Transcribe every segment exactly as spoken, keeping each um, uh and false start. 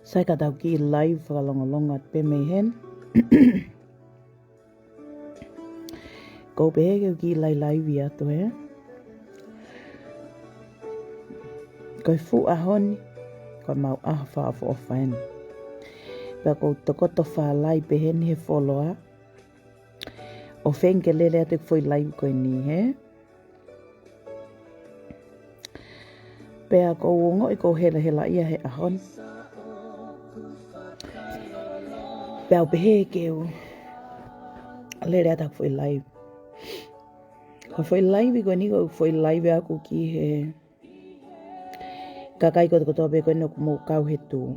Sai ka tau kiʻi live fakalongolongo atu pē mei heni. Kou pehē ke u kiʻi live atu hē. Ko e fuʻu ʻaho ni, ko e mau ʻaho fakaʻofoʻofa eni. Pea kou tokoto fālai pē heni he foloa. ʻO feinga ke lele atu e foʻi live ko eni hē. Pea kou ongoʻi kou helahela ia he ʻaho ni. Pea u pehē ke u lele atu e foʻi live. Ko e foʻi live ko eni ko e foʻi live ʻaʻaku ki he kakai kotokotoa pē ko eni ʻoku mou kau he tuʻu.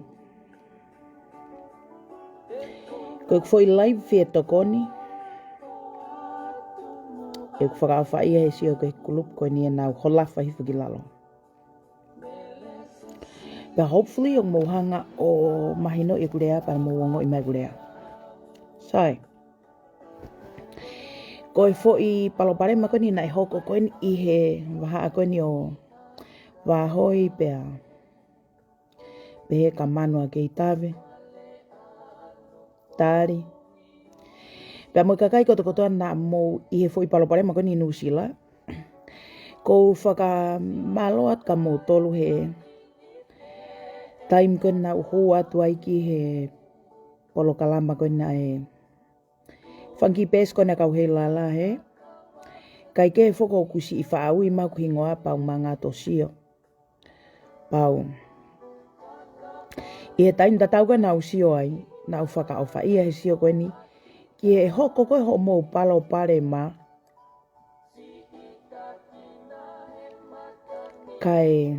Ko e foʻi live fie tokoni. ʻOku fakaʻofaʻia he sio ki he kulupu ko eni ʻenau holofa hifo ki lalo. Pea hopefully ʻoku mou hanga ʻo mahinoʻi ʻeku lea pea mou ongoʻi mai ʻeku lea. Sai. Ko e foʻi palopalema ko eni naʻe hoko ko eni ʻi he vahaʻa ko eni ʻo Vāhoi pea pehē ka Manu ʻa Keitave. Tali. Pea mo e kakai kotokotoa naʻa mou ʻi he foʻi palopalema ko eni ʻi Nuʻusila. Kou fakamālō atu kia moutolu he taimi ko eni naʻa ku hū atu ai ki he polokalama ko eni ʻa e fanga kiʻi peesi ko ena kau heilala hē. Kae kehe foki ʻoku siʻi faʻa ui mai hoku hingoa pea u mangato sio. Pea u. ʻI he taimi tatau ko ē naʻa ku sio ai, naʻa ku fakaʻofaʻia he sio ko eni. Ki he hoko ko ē hoʻomou palopalema. Kae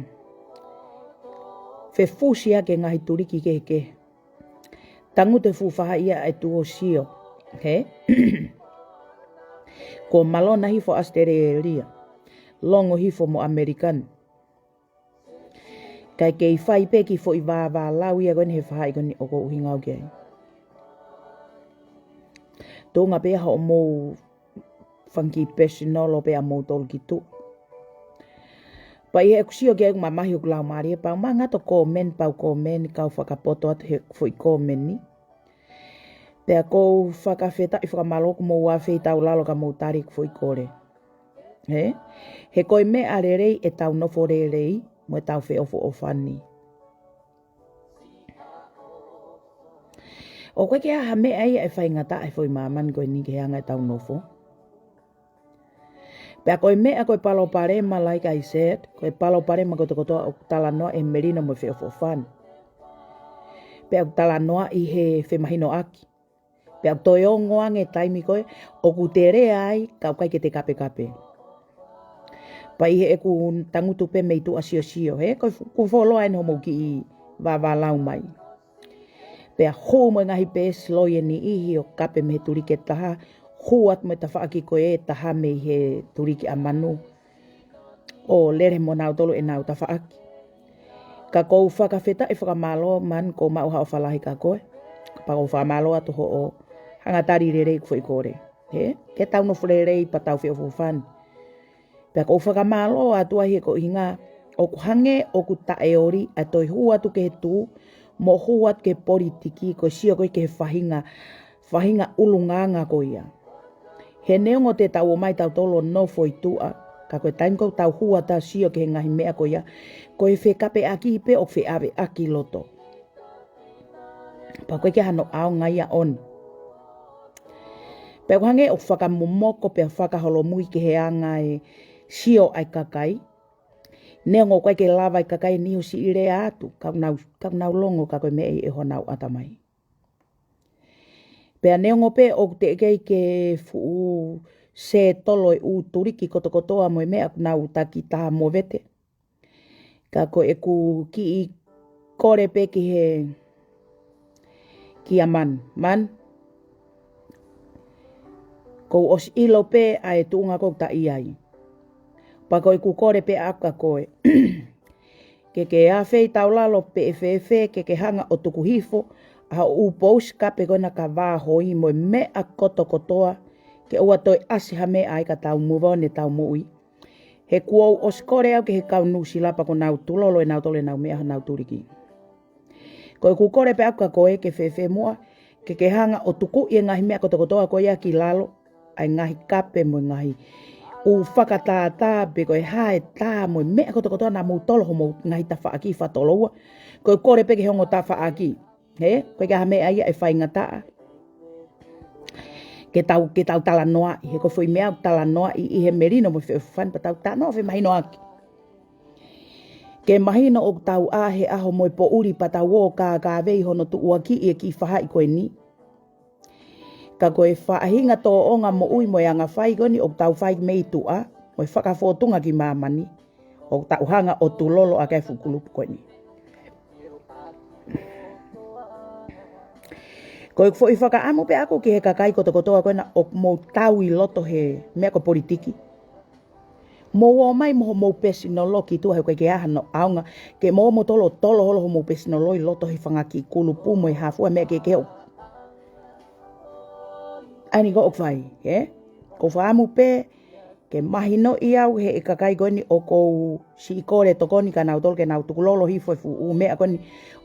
fefusiaki e ngaahi tuliki kehekehe. Tangutu e fuʻu fahaʻi ia ʻa e tuʻu ʻo sio. Hē? Kuo malona hifo ʻAositelēlia. Longo hifo mo ʻAmelika ni. Kae kei fai pē kiʻi foʻi vāvālau ia ko eni he fahaʻi ko eni ʻoku ou ʻuhinga au ki ai. Tuʻunga pē ia hoʻomou fanga kiʻi personal pē ʻa moutolu ki tuʻa. Pea ʻi heʻeku sio ki ai ʻoku mamahi hoku laumālie pea u mangato comment pea u comment kau fakapoto atu he foʻi comment ni. Pea kou fakafetaʻi fakamālō ʻoku mou afe ʻi taulalo ka mou tali ʻeku foʻi kole. Hē? He ko e meʻa lelei ʻetau nofo lelei mo ʻetau feʻofoʻofani. ʻOku ʻikai ke ʻi ai ha meʻa ia ʻe faingataʻa he foʻi māmani ko eni ki he anga ʻetau nofo. Pea ko e meʻa ko e palopalema like I said, ko e palopalema kotokotoa ʻoku talanoa e melino mo e feʻofoʻofani. Pea ʻoku talanoa ʻi he femahinoʻaki. Pea ʻoku toe ongo ange taimi ko ē, ʻoku te lea ai, ka ʻoku ʻikai ke te kapekape. Pea ʻi heʻeku tangutu pē mei tuʻa siosio, hē, ko e fu-, kou foloa eni hoʻomou kiʻi vāvālau mai. Pea hū mo e ngaahi peesi loi e niʻihi ʻo kape mei he tuliki ʻe taha, hū atu mo e tafaʻaki ko ē ʻe taha mei he tuliki ʻa Manu. ʻO lele mo nautolu ʻenau tafaʻaki. Ka kou fakafetaʻi fakamālō Manu kou maʻu ha ʻofa lahi kia koe. Pea kou fakamālō atu hoʻo hanga tali lelei ʻeku foʻi kole. Hē? Ke tau nofo lelei pea tau feʻofoʻofani. Pea kou fakamālō atu ai he ko e ʻuhinga ʻoku hangē ʻoku taʻeoli ʻa e toe hū atu ki he tuʻu mo hū atu ki he politiki ko e sio ko ē ki he faʻahinga, faʻahinga ʻulungaanga ko ia. He neongo te tau ō mai tautolu ʻo nofo ʻi tuʻa, ka ko e taimi ʻoku tau hū atu ʻo sio ki he ngaahi meʻa ko ia, ko e fekapeʻaki pē ʻoku feʻaveʻaki loto. Pea ʻoku ʻikai ke ʻi ai hano ʻaonga ia ʻona. Pea ʻoku hangē ʻoku fakamomoko pea fakaholomui ki he anga e sio ʻa e kakai. Neongo ʻoku ʻikai ke lava ʻe he kakai ʻe niʻihi ʻo siʻi lea atu, ka ʻoku nau, ka ʻoku nau longo ka ko e meʻa ʻi honau ʻatamai. Pea neongo pē ʻoku teʻeki ai ke fuʻu sētolo e ʻū tuliki kotokotoa mo e meʻa ʻoku nau takitaha movete. Ka ko ʻeku kiʻi kole pē ki he, kia Manu. Manu. Kou ʻosi ʻilo pē ʻa e tuʻunga ʻoku ta ʻi ai. Pea ko ʻeku kole pē ʻaʻaku kia koe. Ke ke afe ʻi taulalo pe ʻe fēfē, ke ke hanga ʻo tuku hifo ʻa hoʻo ʻū pousi kape ko ena kia Vāhoi mo e meʻa kotokotoa, ke ʻoua toe ʻasi ha meʻa ai ka tau move on ʻetau moʻui. He kuo u ʻosi kole au ki he kau Nuʻusila pea kuo nau tulolo ʻenautolu ʻenau meʻa honau tuliki. Ko ʻeku kole pē ʻaʻaku kia koe ke fēfē muʻa, ke ke hanga ʻo tukuʻi e ngaahi meʻa kotokotoa ko ia ki lalo, ʻa e ngaahi kape mo e ngaahi ʻū fakatātā pe ko e hā e tā mo e meʻa kotokotoa naʻa mou tolo homou ngaahi tafaʻaki fakatoloua. Ko ʻeku kole pē ki he ongo tafaʻaki. He, ko e ka ha meʻa ia ʻe faingataʻa ke tau, ke tau talanoaʻi, he ko e foʻi meʻa ʻoku talanoaʻi ʻi he melino mo e feʻofoʻofani pea tau talanoa femahinoʻaki. Ke mahino ʻoku tau ʻā he ʻaho mo e poʻuli pea tau ō ʻo kākāvei hono tuʻuakiʻi e kiʻi faʻahi ko eni. Ka ko e faʻahinga tōʻonga moʻui mo e anga fai ko eni ʻoku tau fai mei tuʻa, mo e fakafōtunga ki māmani, ʻoku tau hanga ʻo tulolo ʻaki e fuʻu kulupu ko eni. Ko e foʻi fakaʻamu pē ʻaʻaku ki he kakai kotokotoa ko ena ʻoku mou tau ʻi loto he meʻa ko e politiki. Mou ō mai mo homou pēsinolo ki tuʻa he ʻoku ʻikai ke ʻi ai hano ʻaonga ke mou ō mo tolo, tolo holo homou pēsinolo ʻi loto he fanga kiʻi kulupu mo e hā fua meʻa kehekehe ʻoku, ʻa eni ko ē ʻoku fai, ē? Ko e fakaʻamu pē ke mahinoʻi au he kakai ko eni ʻoku ou siʻi kole tokoni kia nautolu ke nau tukulolo hifo e fuʻu meʻa ko eni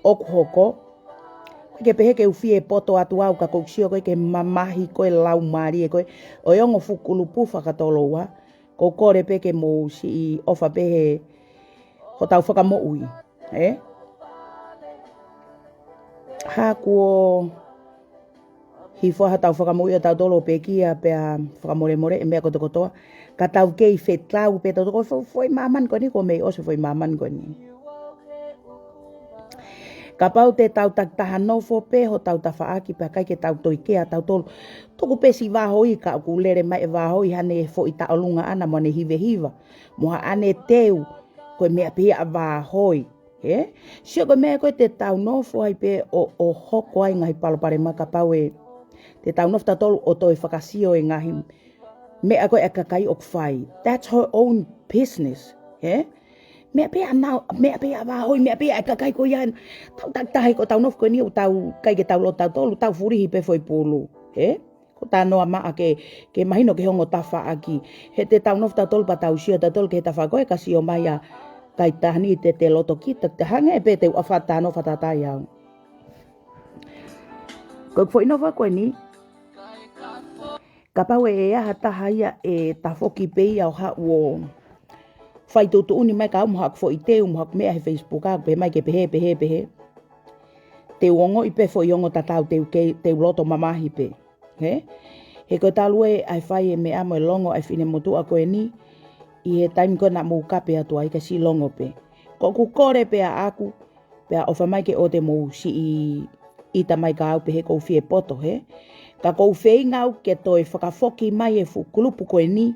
ʻoku hoko. Ke pehē ke u fie poto atu au ka ʻoku ou sio ko ē ki he mamahi ko ē laumālie ko ē ʻo e ongo fuʻu kulupu fakatoloua. ʻOku ou kole pē ke mou siʻi ʻofa pē he hotau fakamoʻui, ē? Hā kuo hifo hotau fakamoʻui ʻo tautolu ʻo pekia pea fakamolemole e meʻa kotokotoa. Ka tau kei fetau pē tautolu ko e fo-, foʻi māmani ko eni, kuo mei ʻosi e foʻi māmani ko eni. Kapau te tau takitaha nofo pē hotau tafaʻaki pea ʻikai ke tau toe kea tautolu. Tuku pē siʻi vāhoi ka ʻoku lele mai e vāhoi haʻane foʻi taʻolunga ʻana mo ʻene hivehiva mo haʻane teu, ko e meʻa pē ia ʻa vāhoi. Ē? Sio ko e meʻa ko ē te tau nofo ai pē ʻo, ʻo hoko ai ngaahi palopalema kapau ē te tau nofo tautolu ʻo toe fakasio e ngaahi meʻa ko ē ʻa e kakai ʻoku fai. That's her own business. Ē? Meʻa pē ia ʻa nau, meʻa pē ia ʻa vāhoi, meʻa pē ia ʻa e kakai ko ia. Tau takitaha ko ʻetau nofo ko eni ʻoku tau ʻikai ke tau loto tautolu, tau fulihi pē foʻi pulu. Ē? Ko e talanoa maʻa ke, ke mahino ki he ongo tafaʻaki. He te tau nofo tautolu pea tau sio tautolu ki he tafaʻaki ko ē ka sio mai ʻa e kakai taha ni te te loto kita, te hangē pē te u ʻafa talanoa fakatātā au. Ko e foʻi nofo ko eni, kapau ʻe ʻi ai ha taha ia ʻe tafoki pē ia ʻo haʻu ʻo fai tuʻutuʻuni mai kia au mo haʻaku foʻi teu mo haʻaku meʻa he Facebook ʻaʻaku pehē mai ke pehē, pehē, pehē. Te u ongoʻi pē foʻi ongo tatau, te u kei, te u loto mamahi pē. Ē? He ko e talu ē ʻa e fai e meʻa mo e longo ʻa e finemotuʻa ko eni ʻi he taimi ko ē naʻa mou kape atu ai ka siʻi longo pē. Ko ʻeku kole pē ʻaʻaku, pea ʻofa mai ke ʻoua te mou siʻi ʻita mai kia au pehē ʻoku ou fie poto, ē? Ka ʻoku ou feinga au ke toe fakafoki mai e fuʻu kulupu ko eni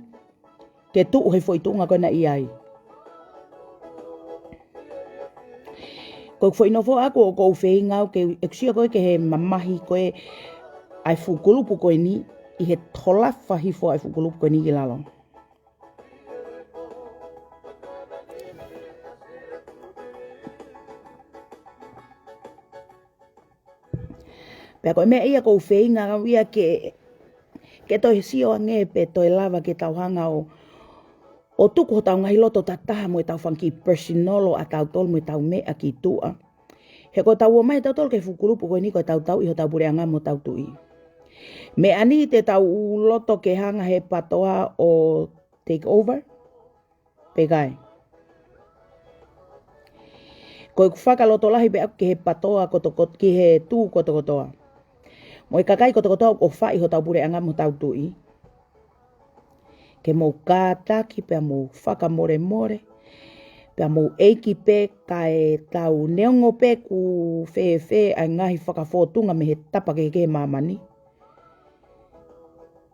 ke tuʻu he foʻi tuʻunga ko ē naʻe ʻi ai. Ko e foʻi nofo ʻaʻaku ʻoku ou feinga au ke, ʻeku sio ko ē ki he mamahi ko ē ʻa e fuʻu kulupu ko eni ʻi he tolafa hifo ʻa e fuʻu kulupu ko eni ki lalo. Pea ko e meʻa ia ʻoku ou feinga au ia ke, ke toe sio ange pē toe lava ke tau hanga ʻo, ʻo tuku hotau ngaahi loto takitaha mo ʻetau fanga kiʻi pēsinolo ʻa tautolu mo ʻetau meʻa ki tuʻa. He ko ʻetau ō mai tautolu ki he fuʻu kulupu ko eni ko ʻetau tauʻi hotau puleʻanga mo hotau tuʻi. Meʻa ni te tau loto ke hanga he patoa ʻo take over. Pe ʻikai. Ko ʻeku fakalotolahi pē ʻaʻaku ki he patoa kotokotoa, ki he tuʻu kotokotoa. Mo e kakai kotokotoa ʻoku ʻofaʻi hotau puleʻanga mo hotau tuʻi. Ke mou kātaki pea mou fakamolemole. Pea mou ʻeiki pē kae tau neongo pē ʻoku fēfē ʻa e ngaahi fakafōtunga mei he tapa kehekehe ʻo māmani.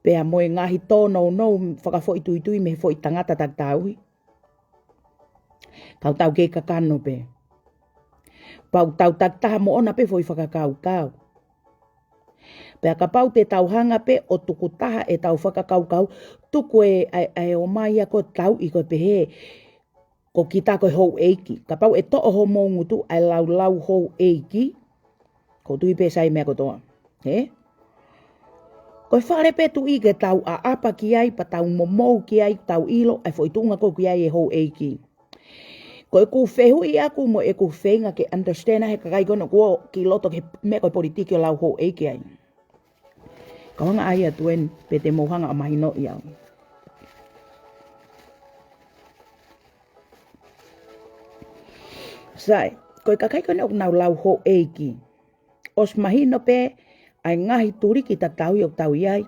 Pea mo e ngaahi tōnounou fakafoʻituitui mei he foʻi tangata takitaha ui. Ka ʻoku tau kei kakano pē. Pea ʻoku tau takitaha moʻona pē foʻi fakakaukau. Pea kapau te tau hanga pē ʻo tukutaha ʻetau fakakaukau, tuku e, ʻa e, ʻa e ō mai ia ko e tauʻi ko e pehē, ko kita ko e houʻeiki. Kapau ʻe toʻo homou ngutu ʻa e laulau houʻeiki, ʻoku ou tui pē sai e meʻa kotoa. Ē? Ko e fale pē tuʻi ke tau ʻaʻapa ki ai, pea tau momou ki ai, tau ʻilo ʻa e foʻi tuʻunga ʻoku ʻi ai e houʻeiki. Ko Ko ʻeku fehuʻi ʻaku mo ʻeku feinga ke understand ʻa e kakai ko ena ʻoku ō ki loto ki he meʻa ko e politiki ʻo lau houʻeiki ai. Kau hanga ʻai atu eni, pea te mou hanga ʻo mahinoʻi au. Sai, ko e kakai ko ena ʻoku nau lau houʻeiki. ʻOsi mahino pē ʻa e ngaahi tuliki tatau ʻoku tau ʻi ai.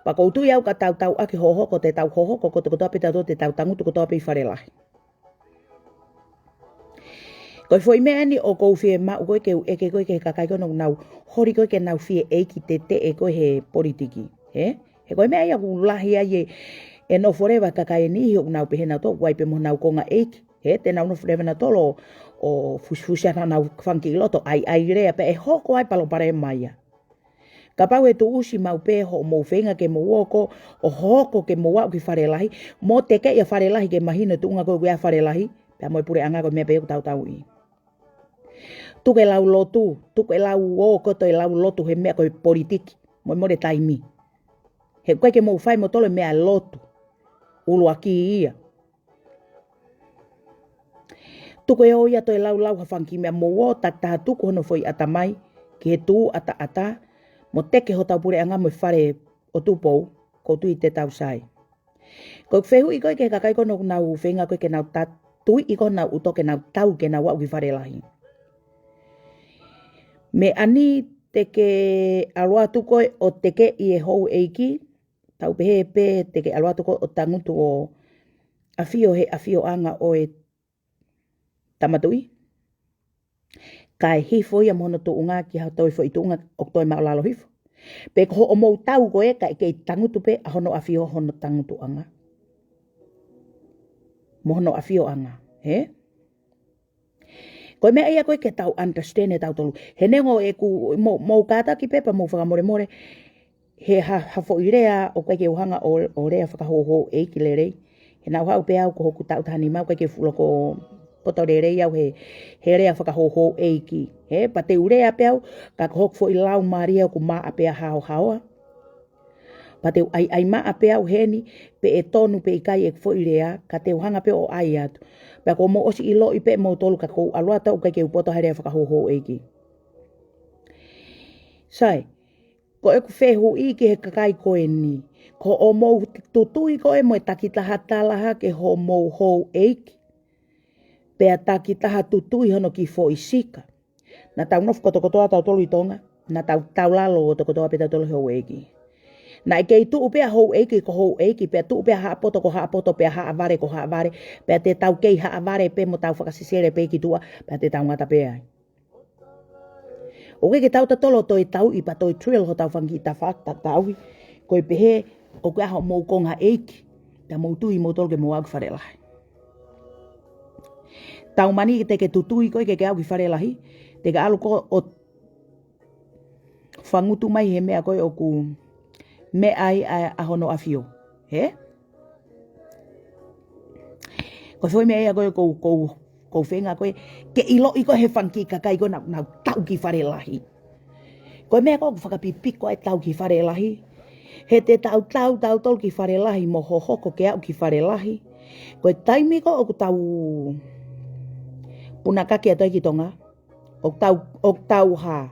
Pea ʻoku ou tui au ka tau tau ʻaki hohoko, te tau hohoko kotoa kotoa pē tautolu, te tau tangutu kotoa pē ʻi Fale Lahi. Ko e foʻi meʻa eni ʻoku ou fiemaʻu ko ē ke u ʻeke ko ē ki he kakai ko ena ʻoku nau holi ko ē ke nau fie ʻeiki teteʻe ko ē he politiki. Hē? He ko e meʻa ia ʻoku lahi ai e, e nofo leva kakai eni ʻoku nau pehē nautolu ʻoku ʻi ai pē mo honau konga ʻeiki. Hē, te nau nofo leva nautolu ʻo fusifusi ʻa honau fanga kiʻi loto, ʻai, ʻai lea pea ʻe hoko ai palopalema ia. Kapau ʻe tuʻusi maʻu pē hoʻomou feinga ke mou ō ko ē ʻo hoko ke mou aʻu ki Fale Lahi, mo tekeʻi ʻa Fale Lahi ke mahino e tuʻunga ko ē ʻoku ʻi ai ʻa Fale Lahi, pea mo e puleʻanga ko e meʻa pē ʻoku tautau ʻi. Tuku e lau lotu, tuku e lau ō kotoa e lau lotu he meʻa ko e politiki, mo e mole taimi. He ʻoku ʻikai ke mou fai moutolu e meʻa lotu. ʻUluaki ia. Tuku e ō ia toe laulau ha fanga kiʻi meʻa, mou ō takitaha tuku hono foʻi ʻatamai ki he tuʻu ʻataʻatā, mo teke hotau puleʻanga mo e Fale ʻo Tupou, ʻoku ou tui te tau sai. Ko e fehuʻi ko ē ki he kakai ko ena ʻoku nau feinga ko ē ke nau ta-, tuiʻi ko ē honau ʻuto ke nau tau ke nau aʻu ki Fale Lahi. Meʻa ni te ke ʻalu atu ko ē ʻo tekeʻi e houʻeiki, tau pehē pē te ke ʻalu atu ko ē ʻo tangutu ʻo ʻafio he ʻafioʻanga ʻo e Tama Tuʻi. Kae hifo ia mo hono tuʻunga ki ha toe foʻi tuʻunga ʻoku toe māʻulalo hifo. Pe ko hoʻomou tau ko ē kae kei tangutu pē ʻa hono ʻafio hono tangutuʻanga. Mo hono ʻafioʻanga, hē? Ko e meʻa ia ko ē ke tau understand ʻe tautolu. He neongo ʻeku, mou, mou kātaki pē pea mou fakamolemole, he ha, ha foʻi lea ʻoku ʻikai ke u hanga ʻo, ʻo lea fakahouhouʻeiki lelei. He naʻa ku haʻu pē au ko hoku taʻu taha nima, ʻoku ʻikai ke fuʻu loko poto lelei au he, he lea fakahouhouʻeiki. Hē, pea te u lea pē au, ka ko hoku foʻi lau mālie ʻoku maʻa pē ʻa haohaoa. Pea te u ʻaiʻai maʻa pē au heni, pe ʻe tonu pe ʻikai ʻeku foʻi lea, ka te u hanga pē ʻo ʻai atu. Pea kuo mou ʻosi ʻiloʻi pē moutolu ka ʻoku ou ʻalu atu au ʻikai ke u poto he lea fakahouhouʻeiki. Sai, ko ʻeku fehuʻi ki he kakai ko eni. Ko hoʻomou tutui ko ē mo e takitaha talaha ki hoʻomou houʻeiki. Pea takitaha tutui hono kiʻi foʻi sika. Naʻa tau nofo kotokotoa tautolu ʻi Tonga. Naʻa tau, tau lalo kotokotoa pē tautolu he houʻeiki. Naʻe kei tuʻu pē ʻa houʻeiki ko houʻeiki, pea tuʻu pē ʻa haʻa poto ko haʻa poto, pea haʻa vale ko haʻa vale, pea te tau kei haʻa vale pē mo tau fakasesele pē ki tuʻa, pea te tau ngata pē ai. ʻOku ʻikai ke tau tatolo toe tauʻi pea toe drill hotau fanga kiʻi tafaʻaki tatauʻi. Ko e pehē, ʻoku ʻi ai hoʻomou konga ʻeiki, te mou tui moutolu ke mou aʻu ki Fale Lahi. Tau mani te ke tutui ko ē ke ke aʻu ki Fale Lahi, te ke ʻalu ko ē ʻo fangutu mai he meʻa ko ē ʻoku meʻa ai ʻa, ʻa hono ʻafio. Hē? Ko e foʻi meʻa ia ko ē ʻoku ou, ʻoku ou, ʻoku ou feinga ko ē ke ʻiloʻi ko ē he fanga kiʻi kakai ko ena ʻoku nau tau ki Fale Lahi. Ko e meʻa ko ē ʻoku fakapipiko ai e tau ki Fale Lahi. He te tau tau tautolu ki Fale Lahi mo hohoko ke aʻu ki Fale Lahi. Ko e taimi ko ē ʻoku tau punakaki atu ai ki Tonga, ʻoku tau, ʻoku tau hā.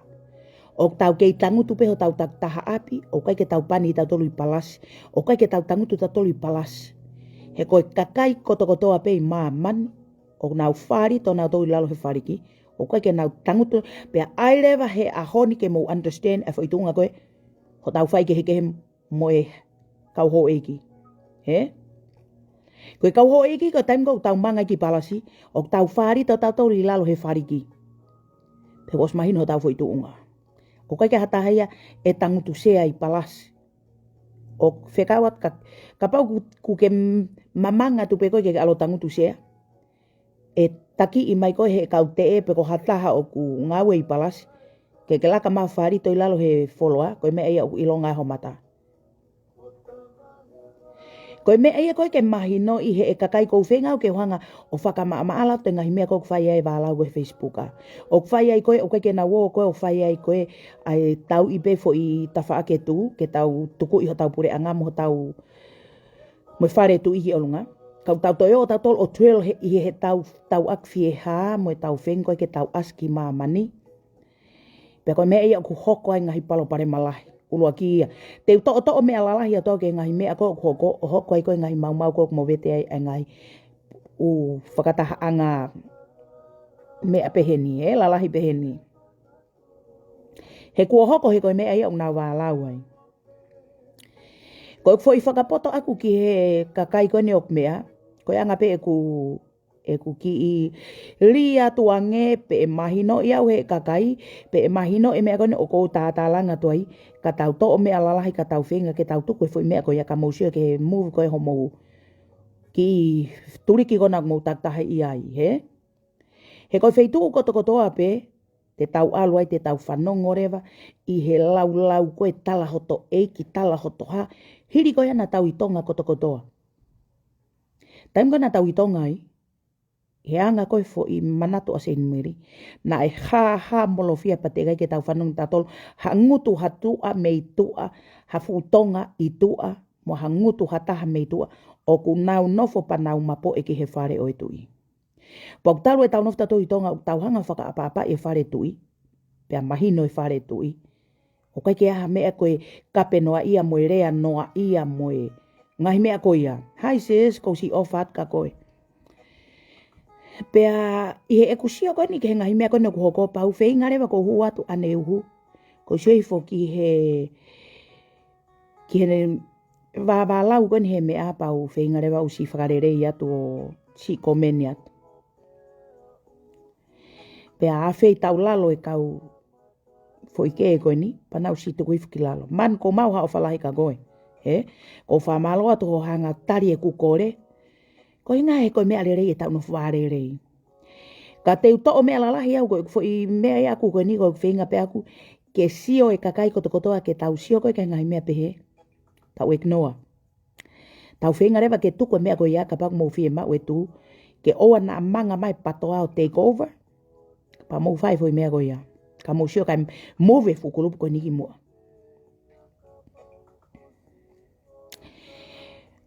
ʻOku tau kei tangutu pē hotau takitaha ʻapi, ʻoku ʻikai ke tau pani tautolu ʻi palasi, ʻoku ʻikai ke tau tangutu tautolu ʻi palasi. He ko e kakai kotokotoa pē ʻi māmani, ʻoku nau fālito nautolu ʻi lalo he faliki, ʻoku ʻikai ke nau tangutu, pea ʻai leva he ʻaho ni ke mou understand ʻa e foʻi tuʻunga ko ē hotau fai kehekehe mo e kau houʻeiki. Hē? Ko e kau houʻeiki ko e taimi ko ē ʻoku tau manga ki palasi, ʻoku tau fālito tautolu ʻi lalo he faliki. Pea kuo ʻosi mahino hotau foʻi tuʻunga. ʻOku ʻikai ke ha taha ia ʻe tangutu sea ʻi palasi. ʻOku fekauʻaki ka, kapau ʻoku, ʻoku ke m-, mamanga atu pē koe ke ke ʻalu ʻo tangutu sea, ʻe takiʻi mai koe he kau teʻe pe ko ha taha ʻoku ngāue ʻi palasi, ke ke laka mai ʻo fālito ʻi lalo he foloa, ko e meʻa ia ʻoku ʻilonga ai ho mata. Ko e meʻa ia ko ē ke mahinoʻi he ʻe kakai, ʻoku ou feinga au ke u hanga ʻo fakamaʻamaʻa atu e ngaahi meʻa ko ē ʻoku fai ai e vālau ko ē he Facebook. ʻOku fai ai ko ē, ʻoku ʻikai ke nau ō ko ē ʻo fai ai ko ē ʻa e tauʻi pē foʻi tafaʻaki ʻe tuʻu, ke tau tukuʻi hotau puleʻanga mo hotau mo e fale tuʻi ki ʻolunga. Kau tau toe ō tautolu ʻo drill he, ʻi he tau, tau ʻaki fiehā mo e tau feinga ko ē ke tau ʻasi ki māmani. Pea ko e meʻa ia ʻoku hoko ai e ngaahi palopalema lahi. ʻUluaki ia. Te u toʻotoʻo meʻa lalahi atu au ki he ngaahi meʻa ko ē ʻoku hoko, ʻo hoko ai ko ē e ngaahi maumau ko ē ʻoku movete ai e ngaahi ʻū fakatahaʻanga meʻa pehē ni, ē, lalahi pehē ni. He kuo hoko he ko e meʻa ia ʻoku nau vālau ai. Ko e foʻi fakapoto ʻaku ki he kakai ko eni ʻoku meʻa, ko e anga pē ʻeku, ʻeku kiʻi lī atu ange pe ʻe mahinoʻi au he kakai, pe ʻe mahinoʻi e meʻa ko eni ʻoku ou tātālanga atu ai, ka tau toʻo meʻa lalahi ka tau feinga ke tau tuku e foʻi meʻa ko ia ka mou sio ki he move ko ē hoʻomou kiʻi tuliki ko ena ʻoku mou takitaha ʻi ai, hē? He ko e feituʻu kotokotoa pē, te tau ʻalu ai, te tau fanongo leva ʻi he laulau ko ē talahoto ʻeiki, talahoto hā, hili ko ia naʻa tau ʻi Tonga kotokotoa. Taimi ko ē naʻa tau ʻi Tonga ai, he anga ko ē foʻi manatu ʻa Seinimili, naʻe hāhāmolofia pea teʻeki ai ke tau fanongo tautolu ha ngutu ha tuʻa mei tuʻa, ha fuʻu Tonga ʻi tuʻa, mo ha ngutu ha taha mei tuʻa, ʻoku nau nofo pea nau mapoʻe ki he fale ʻo e tuʻi. Pea ʻoku talu ʻetau nofo tautolu ʻi Tonga, ʻoku tau hanga ʻo fakaʻapaʻapaʻi e fale tuʻi, pea mahino e fale tuʻi. ʻOku ʻikai ke ʻi ai ha meʻa ko e kape noaʻia mo e lea noaʻia mo e ngaahi meʻa ko ia. Hi sis, ʻoku ou siʻi ʻofa atu kia koe. Pea ʻi heʻeku sio ko eni ki he ngaahi meʻa ko eni ʻoku hoko pea u feinga leva ʻo hū atu ʻaneuhu. ʻOku ou sio hifo ki he, ki he vāvālau ko eni he meʻa pea u feinga leva ʻo siʻi fakalelei atu ʻo siʻi komeni atu. Pea ʻafeitaulalo e kau foʻi kē ko eni, pea nau siʻi tuku hifo ki lalo. Man, ʻoku mau haʻo falahi kia koe. Hē? ʻOku ou fakamālō atu hoʻo hanga ʻo tali ʻeku kole. Ko e ʻuhinga he ko e meʻa lelei ʻetau nofo vālelei. Ka te u toʻo meʻa lalahi au ko e foʻi meʻa ia ʻaku ko eni ʻoku ou feinga pē ʻaku ke sio e kakai kotokotoa ke tau sio ko ē ki he ngaahi meʻa pehē. Tau ignore. Tau feinga leva ke tuku e meʻa ko ia kapau ʻoku mou fiemaʻu e tuʻu, ke ʻoua naʻa manga mai e PTOA ʻo take over. Pea mou fai e foʻi meʻa ko ia. Ka mou sio kae move e fuʻu kulupu ko eni ki muʻa.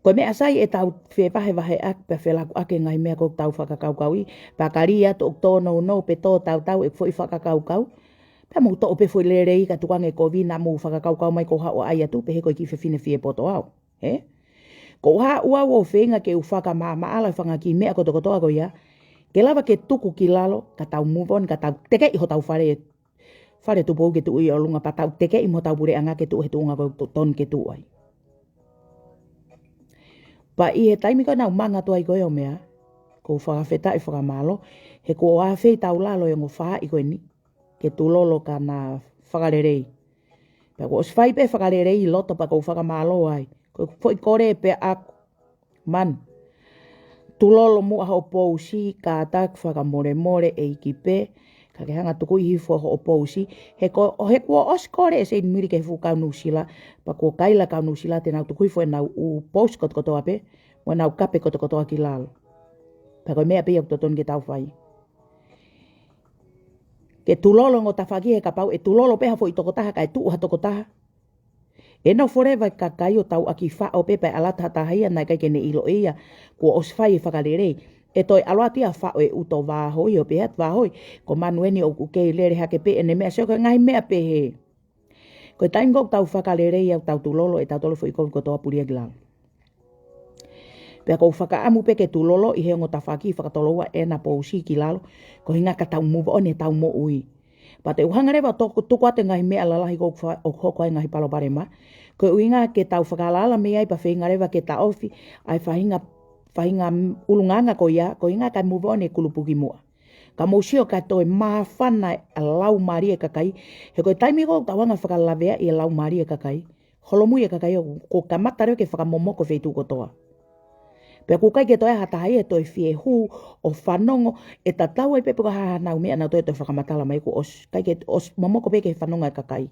Ko e meʻa sai ʻetau fevahevaheʻaki pea felakuʻaki e ngaahi meʻa ʻoku tau fakakaukauʻi, pea ka lī atu ʻoku tōnounou pe tōtautau e foʻi fakakaukau, pea mou toʻo pē foʻi lelei ka tuku ange e kovi naʻa mou fakakaukau mai ʻoku ou haʻu ʻo ʻai atu pē he ko e kiʻi fefine fie poto au. Hē? ʻOku ou haʻu au ʻo feinga ke u fakamaʻamaʻala e fanga kiʻi meʻa kotokotoa ko ia, ke lava ke tuku ki lalo, ka tau move on, ka tau tekeʻi hotau fale, fale tupu ke tuʻu ʻi ʻolunga pea tau tekeʻi mo hotau puleʻanga ke tuʻu he tuʻunga ʻoku to-, tonu ke tuʻu ai. Pea ʻi he taimi ko ē naʻa ku manga atu ai ko ē ʻo meʻa, ʻoku ou fakafetaʻi fakamālō, he kuo ʻafeitaulalo e ongo faʻahi ko eni, ke tulolo ka na fakalelei. Pea kuo ʻosi fai pē fakalelei ʻi loto pea ʻoku ou fakamālō ai. Ko e foʻi kole pē ʻaku. Man. Tulolo muʻa hoʻo pousi, kātaki fakamolemole ʻeiki pē. Ka ke hanga ʻo tuku hifo hoʻo pousi. He ko, ʻo he kuo ʻosi kole ʻe Seinimili ki he fuʻu kau Nuʻusila. Pea kuo kaila e kau Nuʻusila te nau tuku hifo ʻenau ʻū pousi kotokotoa pē. Mo ʻenau kape kotokotoa ki lalo. Pea ko e meʻa pē ia ʻoku totonu ke tau fai. Ke tulolo e ongo tafaʻaki he kapau ʻe tulolo pē ha foʻi tokotaha kae tuʻu ha tokotaha. ʻE nofo leva e kakai ʻo tauʻaki faʻo pē pea ʻalu atu ha taha ia naʻe ʻikai ke ne ʻilo ʻe ia kuo ʻosi fai e fakalelei. ʻE toe ʻalu atu ia ʻo faʻo e ʻuto vāhoi ʻo pehē atu vāhoi, ko Manu eni ʻoku kei lele hake pē ʻene meʻa, sio ko e ngaahi meʻa pehē. Ko e taimi ko ē ʻoku tau fakalelei ʻoku tau tulolo ʻe tautolu e foʻi kovi kotoa pulia ki lalo. Pea ʻoku ou fakaʻamu pē ke tulolo ʻi he ongo tafaʻaki fakatoloua ʻena pousi ki lalo, ko e ʻuhinga ka tau move on ʻetau moʻui. Pea te u hanga leva ʻo tuku, tuku atu e ngaahi meʻa lalahi ʻoku fa-, ʻoku hoko ai e ngaahi palopalema. Ko e ʻuhinga ke tau fakalalamei ai pea feinga leva ke taʻofi ʻa e faʻahinga, faʻahinga ʻulungaanga ko ia, ko e ʻuhinga kae move on e kulupu ki muʻa. Ka mou sio kae toe māfana e laumālie e kakai, he ko e taimi ko ē ʻoku tau hanga ʻo fakalaveaʻi e laumālie e kakai, holomui e kakai ʻoku, ʻoku kamata leva ke fakamomoko e feituʻu kotoa. Pea ʻoku ʻikai ke toe ʻi ai ha taha ia ʻe toe fie hū ʻo fanongo, ʻe tatau ai pē pe ko e hā haʻanau meʻa naʻa nau toe toe fakamatala mai kuo ʻosi, ʻikai ke ʻosi momoko pē ki he fanongo e kakai.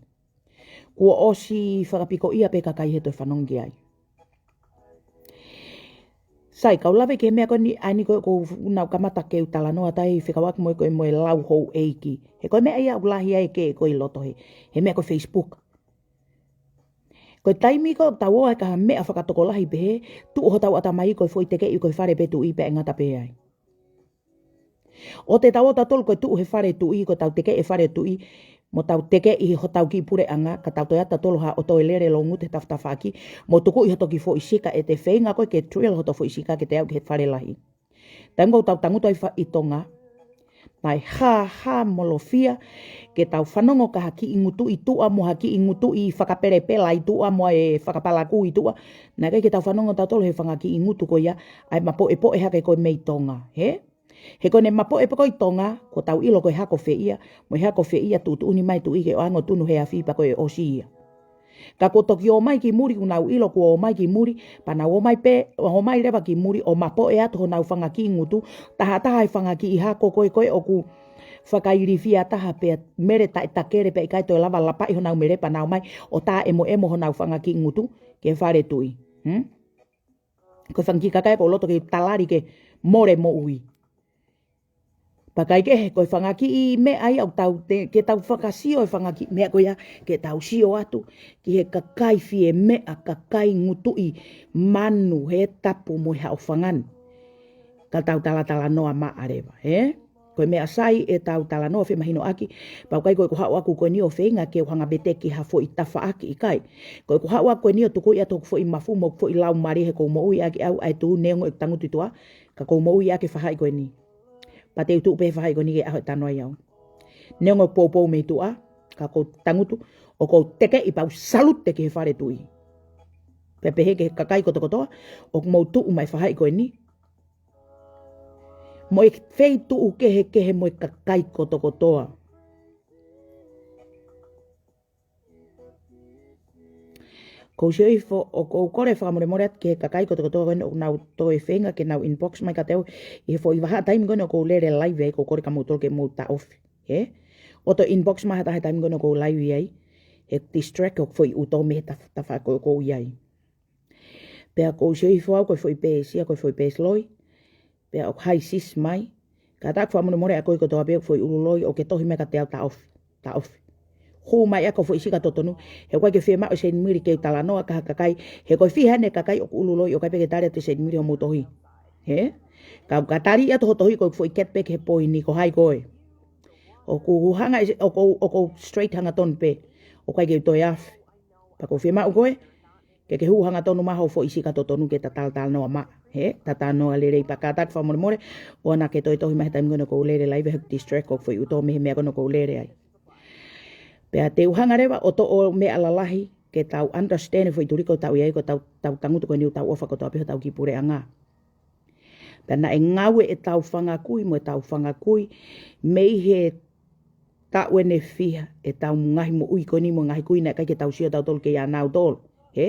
Kuo ʻosi fakapikoʻia pē e kakai he toe fanongo ki ai. Sai, kau lave ki he meʻa ko eni, ʻa eni ko ē ʻoku ou nau kamata ke u talanoa atu ai fekauʻaki mo e ko e mo e lau houʻeiki. He ko e meʻa ia ʻoku lahi ai e kē ko ē ʻi loto he, he meʻa ko e Facebook. Ko e taimi ko ē ʻoku tau ō ai ki ha meʻa fakatokolahi pehē, tuʻu hotau ʻatamai ko e foʻi tekeʻi ko e fale pē tuʻi pea ʻe ngata pē ai. ʻOua te tau ō tautolu ko e tuʻu he fale tuʻi, ko ʻetau tekeʻi e fale tuʻi, mo tau tekeʻi hotau kiʻi puleʻanga, ka tau toe ʻā tautolu ha ʻoto e lele longu te tafatafaʻaki, mo tukuʻi hoto kiʻi foʻi sika ʻe te feinga ko ē ke drill hoto foʻi sika ke te aʻu ki he fale lahi. Taimi ko ē ʻoku tau tangutu ai fa-, ʻi Tonga, naʻe hāhā molofia ke tau fanongo ki ha kiʻi ngutuʻi tuʻa mo ha kiʻi ngutuʻi fakapelepela ʻi tuʻa mo e fakapalakū ʻi tuʻa. Naʻe ʻikai ke tau fanongo tautolu he fanga kiʻi ngutu ko ia, ʻa e mapoʻepoʻe hake ko ē mei Tonga, hē? He ko ʻene mapoʻe pē ko ē ʻi Tonga, kuo tau ʻilo ko e hako fē ia, mo e hako fē ia tuʻutuʻuni mai tuʻi ke ʻoange ʻo tunu he afi pea ko e ʻosi ia. Ka kuo toki ō mai ki muli, kuo nau ʻilo kuo ō mai ki muli, pea nau ō mai pē, ō mai leva ki muli, ʻo mapoʻe atu honau fanga kiʻi ngutu, taha taha e fanga kiʻi hako ko ē ko ē ʻoku fakailifia taha pea mele taʻetakele pea ʻikai toe lava lapaʻi honau mele pea nau ō mai, ʻo tā ʻemoʻemo honau fanga kiʻi ngutu, ki he fale tuʻi. Hmm? Ko e fanga kiʻi kakai ʻoku ou loto ke talali ke mole moʻui. Pea ʻikai ke, ko e fanga kiʻi meʻa ia ʻoku tau te-, ke tau fakasio e fanga kiʻi meʻa ko ia, ke tau sio atu ki he kakai fie meʻa, kakai ngutuʻi manu he tapu mo e haʻofanga ni. Ka tau talatalanoa maʻa leva, hē? Ko e meʻa sai ʻetau talanoa femahinoʻaki, pea ʻoku ʻikai ko ʻeku haʻu ʻaku ko eni ʻo feinga ke u hanga veteki ha foʻi tafaʻaki, ʻikai. Ko ʻeku haʻu ʻaku ko eni ʻo tukuʻi atu hoku foʻi mafu mo hoku foʻi laumālie he ʻoku ou moʻui ʻaki ʻe au ʻa e tuʻu neongo ʻeku tangutu ʻi tuʻa, ka ʻoku ou moʻui ʻaki e faʻahi ko eni. Pea te u tuʻu pē he faʻahi ko eni ki he ʻaho ʻe tanu ai au. Neongo e poupou mei tuʻa, ka ʻoku ou tangutu, ʻoku ou tekeʻi pea u salute ki he fale tuʻi. Pea pehē ki he kakai kotokotoa, ʻoku mou tuʻu mai he faʻahi ko eni. Mo e feituʻu kehekehe mo e kakai kotokotoa. ʻOku ou sio hifo, ʻoku ou kole fakamolemole atu ki he kakai kotokotoa ko eni ʻoku nau toe feinga ke nau inbox mai kiate au ʻi he foʻi vahaʻa taimi ko eni ʻoku ou lele live ai, ʻoku ou kole kia moutolu ke mou taʻofi. Hē? ʻOua toe inbox mai ha taha he taimi ko eni ʻoku ou live ai. He distract hoku foʻi ʻuto mei he taf-, tafaʻaki ko ē ʻoku ou ʻi ai. Pea ʻoku ou sio hifo au ko e foʻi peesi ia, ko e foʻi peesi loi. Pea ʻoku hai sisi mai. Kātaki fakamolemole ʻa koe kotoa pē ʻoku foʻi ʻulu loi ʻoku ke tohi mai kiate au, taʻofi, taʻofi. Hū mai ʻa e foʻi sika totonu. He ʻoku ʻikai ke fiemaʻu ʻe Seini Mili ke u talanoa ki ha kakai. He ko e fiha ʻene kakai ʻoku ʻulu loi ʻoku ʻikai pē ke tali atu ʻe Seini Mili hoʻomo tohi. Hē? Ka, ka tali atu hoʻo tohi ko e foʻi cat back he poini ko hai koe. ʻOku hanga ʻe Se-, ʻoku, ʻoku straight hangatonu pē. ʻOku ʻikai ke u toe afe. Pea ʻoku fiemaʻu koe ke ke hū hangatonu mai hoʻo foʻi sika totonu ke ta talatalanoa maʻa. Hē? Ta talanoa lelei pea kātaki fakamolemole. ʻOua naʻa ke toe tohi mai he taimi ko eni ʻoku ou lele live he distract hoku foʻi ʻuto mei he meʻa ko eni ʻoku ou lele ai. Pea te u hanga leva ʻo toʻo meʻa lalahi ke tau understand e foʻi tuliki ʻoku tau ʻi ai, ko ʻetau, tau tangutu ko eni ʻoku tau ʻofa kotoa pē hotau kiʻi puleʻanga. Pea naʻe ngāue ʻetau fanga kui mo ʻetau fanga kui mei he taʻu ʻe fiha ʻetau ngaahi moʻui ko eni mo e ngaahi kui naʻe ʻikai ke tau sio tautolu ki ai ʻanautolu. Hē?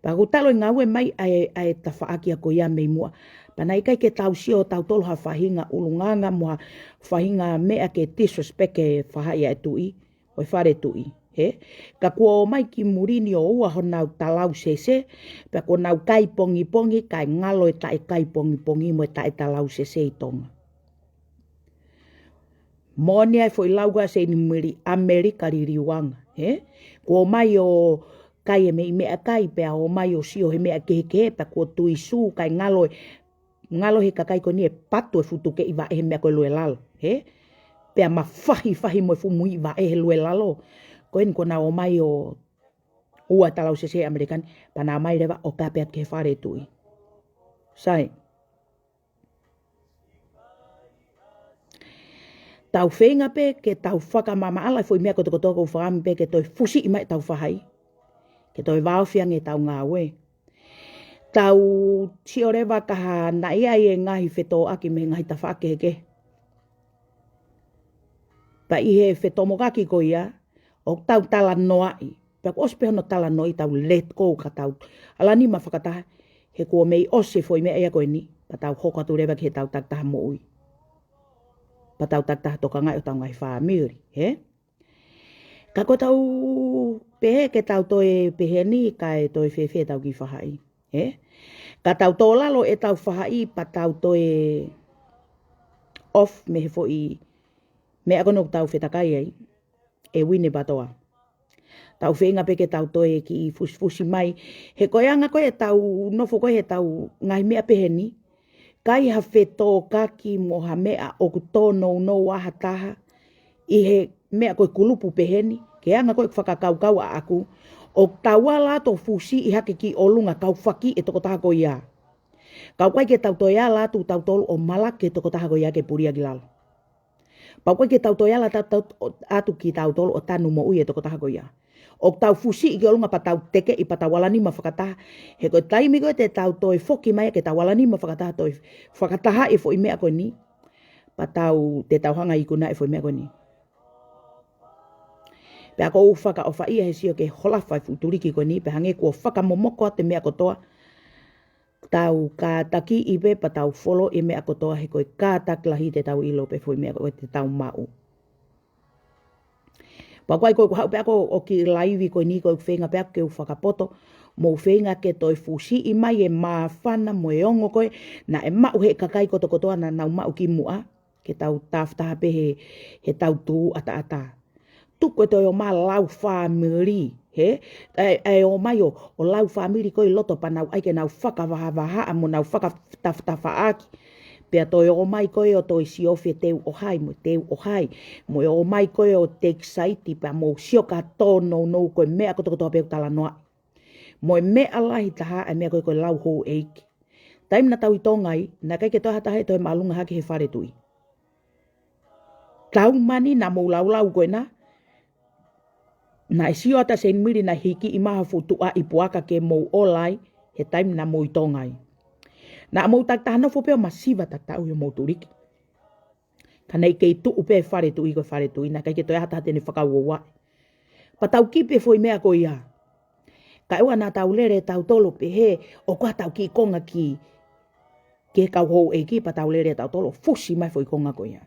Pea ʻoku talu e ngāue mai ʻa e, ʻa e tafaʻaki ko ia mei muʻa. Pea naʻe ʻikai ke tau sio tautolu ha faʻahinga ʻulungaanga mo ha faʻahinga meʻa ke disrespect e faʻahi ʻa e tuʻi, ʻo e fale tuʻi. Hē? Ka kuo ō mai ki muli ni ʻo ua honau talausese, pea kuo nau kai pongipongi, kae ngalo e taʻe kai pongipongi mo e taʻe talausese ʻi Tonga. Moʻoni ʻa e foʻi lau ko ē ʻa Seini Mili, ʻAmelika liliuanga, hē? Kuo ō mai ʻo kai e meʻi meʻakai, pea ō mai ʻo sio he meʻa kehekehe, pea kuo tui sū, kae ngalo e, ngalo he kakai ko eni e patu e fuʻu tukeʻi vaʻe he meʻa ko e luelalo, hē? Pea mafahifahi mo e fuʻu muiʻi vaʻe he luelalo. Ko eni kuo nau ō mai ʻo ua talausese ʻAmelika ni, pea nau ō mai leva ʻo kape atu ki he fale tuʻi. Sai. Tau feinga pē ke tau fakamamaʻala e foʻi meʻa kotokotoa ʻoku ou fakaʻamu pē ke toe fusiʻi mai ʻetau faʻahi. Ke toe vāofi ange ʻetau ngāue. Tau sio leva ki ha naʻe ʻi ai e ngaahi fetōʻaki mei he ngaahi tafaʻaki kehekehe. Pea ʻi he fetomokaki ko ia, ʻoku tau talanoaʻi. Pea kuo ʻosi pē hono talanoaʻi, tau let go ka tau ʻalani mai fakataha, he kuo mei ʻosi e foʻi meʻa ia ko eni, pea tau hoko atu leva ki heʻetau takitaha moʻui. Pea tau takitaha tokangaʻi hotau ngaahi fāmili, hē? Ka ko ʻetau pehē ke tau toe pehē ni, kae toe fēfē ʻetau kiʻi faʻahi, hē? Ka tau tō lalo ʻetau faʻahi, pea tau toe off mei he foʻi meʻa ko eni ʻoku tau fetakai ai, ʻe Uine Patoa. Tau feinga pē ke tau toe kiʻi fusifusi mai. He ko e anga ko ē ʻetau nofo ko ē heʻetau ngaahi meʻa pehē ni. ʻIkai ha fetōkaki mo ha meʻa ʻoku tōnounou ai ha taha ʻi he meʻa ko e kulupu pehē ni. Ko e anga ko ē ʻeku fakakaukau ʻaʻaku, ʻoku tau ala atu ʻo fusiʻi hake ki ʻolunga kau faki e tokotaha ko ia. Ka ʻoku ʻikai ke tau toe ala atu tautolu ʻo malaki e tokotaha ko ia ke pulia ki lalo. Pea ʻoku ʻikai ke tau toe ala tau, tau, atu kitautolu ʻo tanu moʻui e tokotaha ko ia. ʻOku tau fusiʻi ki ʻolunga pea tau tekeʻi pea tau ala nima fakataha. He ko e taimi ko ē te tau toe foki mai ke tau ala nima fakataha toe fakataha e foʻi meʻa ko eni. Pea tau, te tau hanga ʻo ikuna e foʻi meʻa ko eni. Pea ʻoku ou fakaʻofaʻia he sio ki he holofa e fuʻu tuliki ko eni, pea hangē kuo fakamomoko atu e meʻa kotoa. Tau kātakiʻi pē pea tau folo e meʻa kotoa he ko e kātaki lahi te tau ʻilo pē foʻi meʻa ko ē te tau maʻu. Pea ʻoku ʻikai ko ʻeku haʻu pē ʻaʻaku ʻo kiʻi laivi ko eni, ko ʻeku feinga pē ʻaʻaku ke u fakapoto, mou feinga ke toe fusiʻi mai e māfana mo e ongo ko ē naʻe maʻu he kakai kotokotoa naʻa nau maʻu kimuʻa, ke tau tafataha pē he, heʻetau tuʻu ʻataʻatā. Tuku e toe ō mai lau fāmili, he? ʻE, ʻe ō mai ʻo, ʻo lau fāmili ko ē ʻi loto pea nau ʻai ke nau fakavahavahaʻa mo nau fakatafatafaʻaki. Pea toe ō mai ko ē ʻo toe siofi e teu ʻo hai, mo e teu ʻo hai. Mo e ō mai ko ē ʻo take side pea mou sio ka tōnounou ko e meʻa kotokotoa pē ʻoku talanoaʻi. Mo e meʻa lahi taha e meʻa ko ē ko e lau houʻeiki. Taimi naʻa tau ʻi Tonga ai, naʻe ʻikai ke toe ha taha ʻe toe māʻolunga hake he fale tuʻi. Taumani naʻa mou laulau ko ena, naʻe sio atu ʻa Seinimili naʻe hiki ʻi maha fuʻu tuʻa ʻi puaka ke mou ola ai he taimi naʻa mou ʻi Tonga ai. Naʻa mou takitaha nofo pē ʻo masiva takitaha ʻi homou tuliki. Ka naʻe kei tuʻu pē fale tuʻi ko e fale tuʻi, naʻe ʻikai ke toe ha taha te ne fakauouaʻi. Pea tau kipi e foʻi meʻa ko ia. Kae ʻoua naʻa tau lele tautolu pehē, ʻoku ʻikai tau kiʻi konga ki, ki he kau houʻeiki pea tau lele tautolu fusi mai foʻi konga ko ia.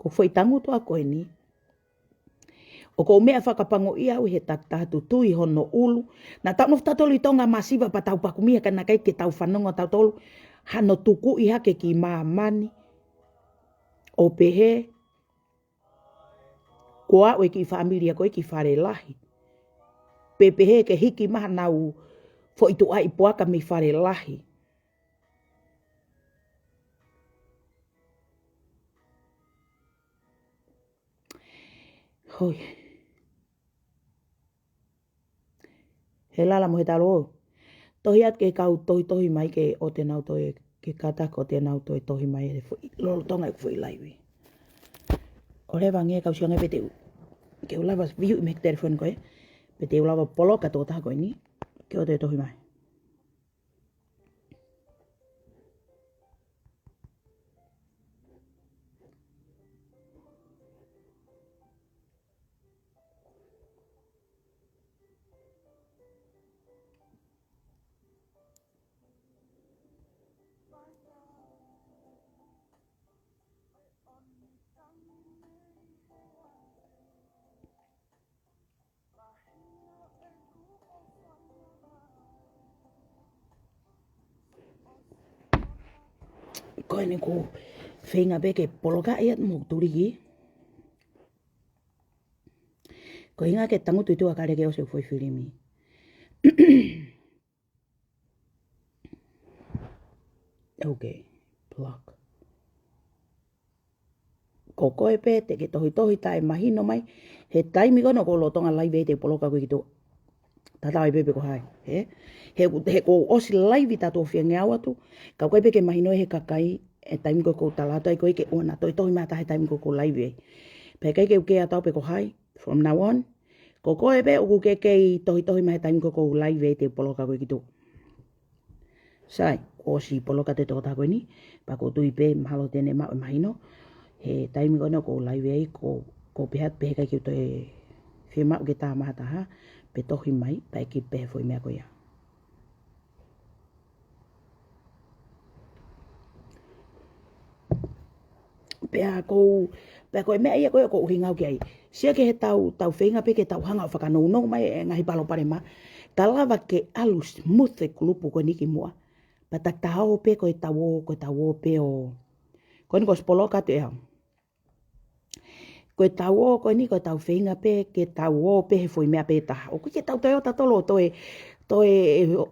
Ko e foʻi tangutu ʻaʻaku ko eni. ʻOku ou meʻa fakapango ʻia au he takitaha tutui hono ʻulu. Naʻa tau nofo tautolu ʻi Tonga masiva pea tau pakumia ka naʻe ʻikai ke tau fanongo tautolu hano tukuʻi hake ki māmani. ʻO pehē, ko au e kiʻi fāmili ʻaʻaku ʻi he kiʻi fale lahi. Pe pehē ke hiki maha nau foʻi tuʻa ʻi puaka mei fale lahi. Hoi. He lala mo he talo. Tohi atu ke kau tohitohi mai ke ʻoua te nau toe, ke kātaki ʻoua te nau toe tohi mai he foʻi lolotonga e foʻi laivi. ʻOleva ange kau sio ange pe te u, ke u lava view ʻi he telefoni ko ē. Pe te u lava poloka e tokotaha ko eni ke ʻoua toe tohi mai. Ko eni ʻoku ou feinga pē ke polokaʻi atu mo tuliki. Ko e ʻuhinga ke tangutu ʻi tuʻa kae lele ke ʻosi e foʻi filimi. Ok, block. Ko koe pē te ke tohitohi taʻemahino mai, he taimi ko ena ʻoku ou lolotonga laivi ai te u poloka koe ki tuʻa. Tatau ai pē pe ko hai, he? He, he kuo ʻosi laivi taʻu fiangeau atu, ka ʻoku ʻikai pē ke mahino he kakai, e taimi ko ē ʻoku ou tala atu ai ko ē ke ʻoua naʻa toe tohi mai ha taha he taimi ko ē ʻoku ou laivi ai. Pea ʻikai ke u kea atu au pe ko hai, from now on, ko koe pē ʻoku ke kei tohitohi mai he taimi ko ē ʻoku ou laivi ai te u poloka koe ki tuʻa. Sai, kuo ʻosi poloka atu e tokotaha ko eni, pea ʻoku ou tui pē mahalo te ne maʻu e mahino, he taimi ko ena ʻoku ou laivi ai, ʻoku, ʻoku ou pehē atu pē he ʻikai ke u toe fiemaʻu ke tā mai ha taha, pe tohi mai, pea ʻe kipi pē he foʻi meʻa ko ia. Pea ʻoku ou, pea ko e meʻa ia ko ē ʻoku ou ʻuhinga au ki ai. Sio ki heʻetau, tau feinga pē ke tau hanga ʻo fakanounou mai e ngaahi palopalema. Ka lava ke ʻalu smooth e kulupu ko eni ki muʻa. Pea takitaha ō pē ko ʻetau ō, ko ʻetau ō pē ʻo. Ko eni kuo ʻosi poloka atu ʻe au. Ko e tau ō, ko eni ko e tau feinga pē ke tau ō pē he foʻi meʻa pē taha. ʻOku ʻikai ke tau toe ō tautolu ʻo toe, toe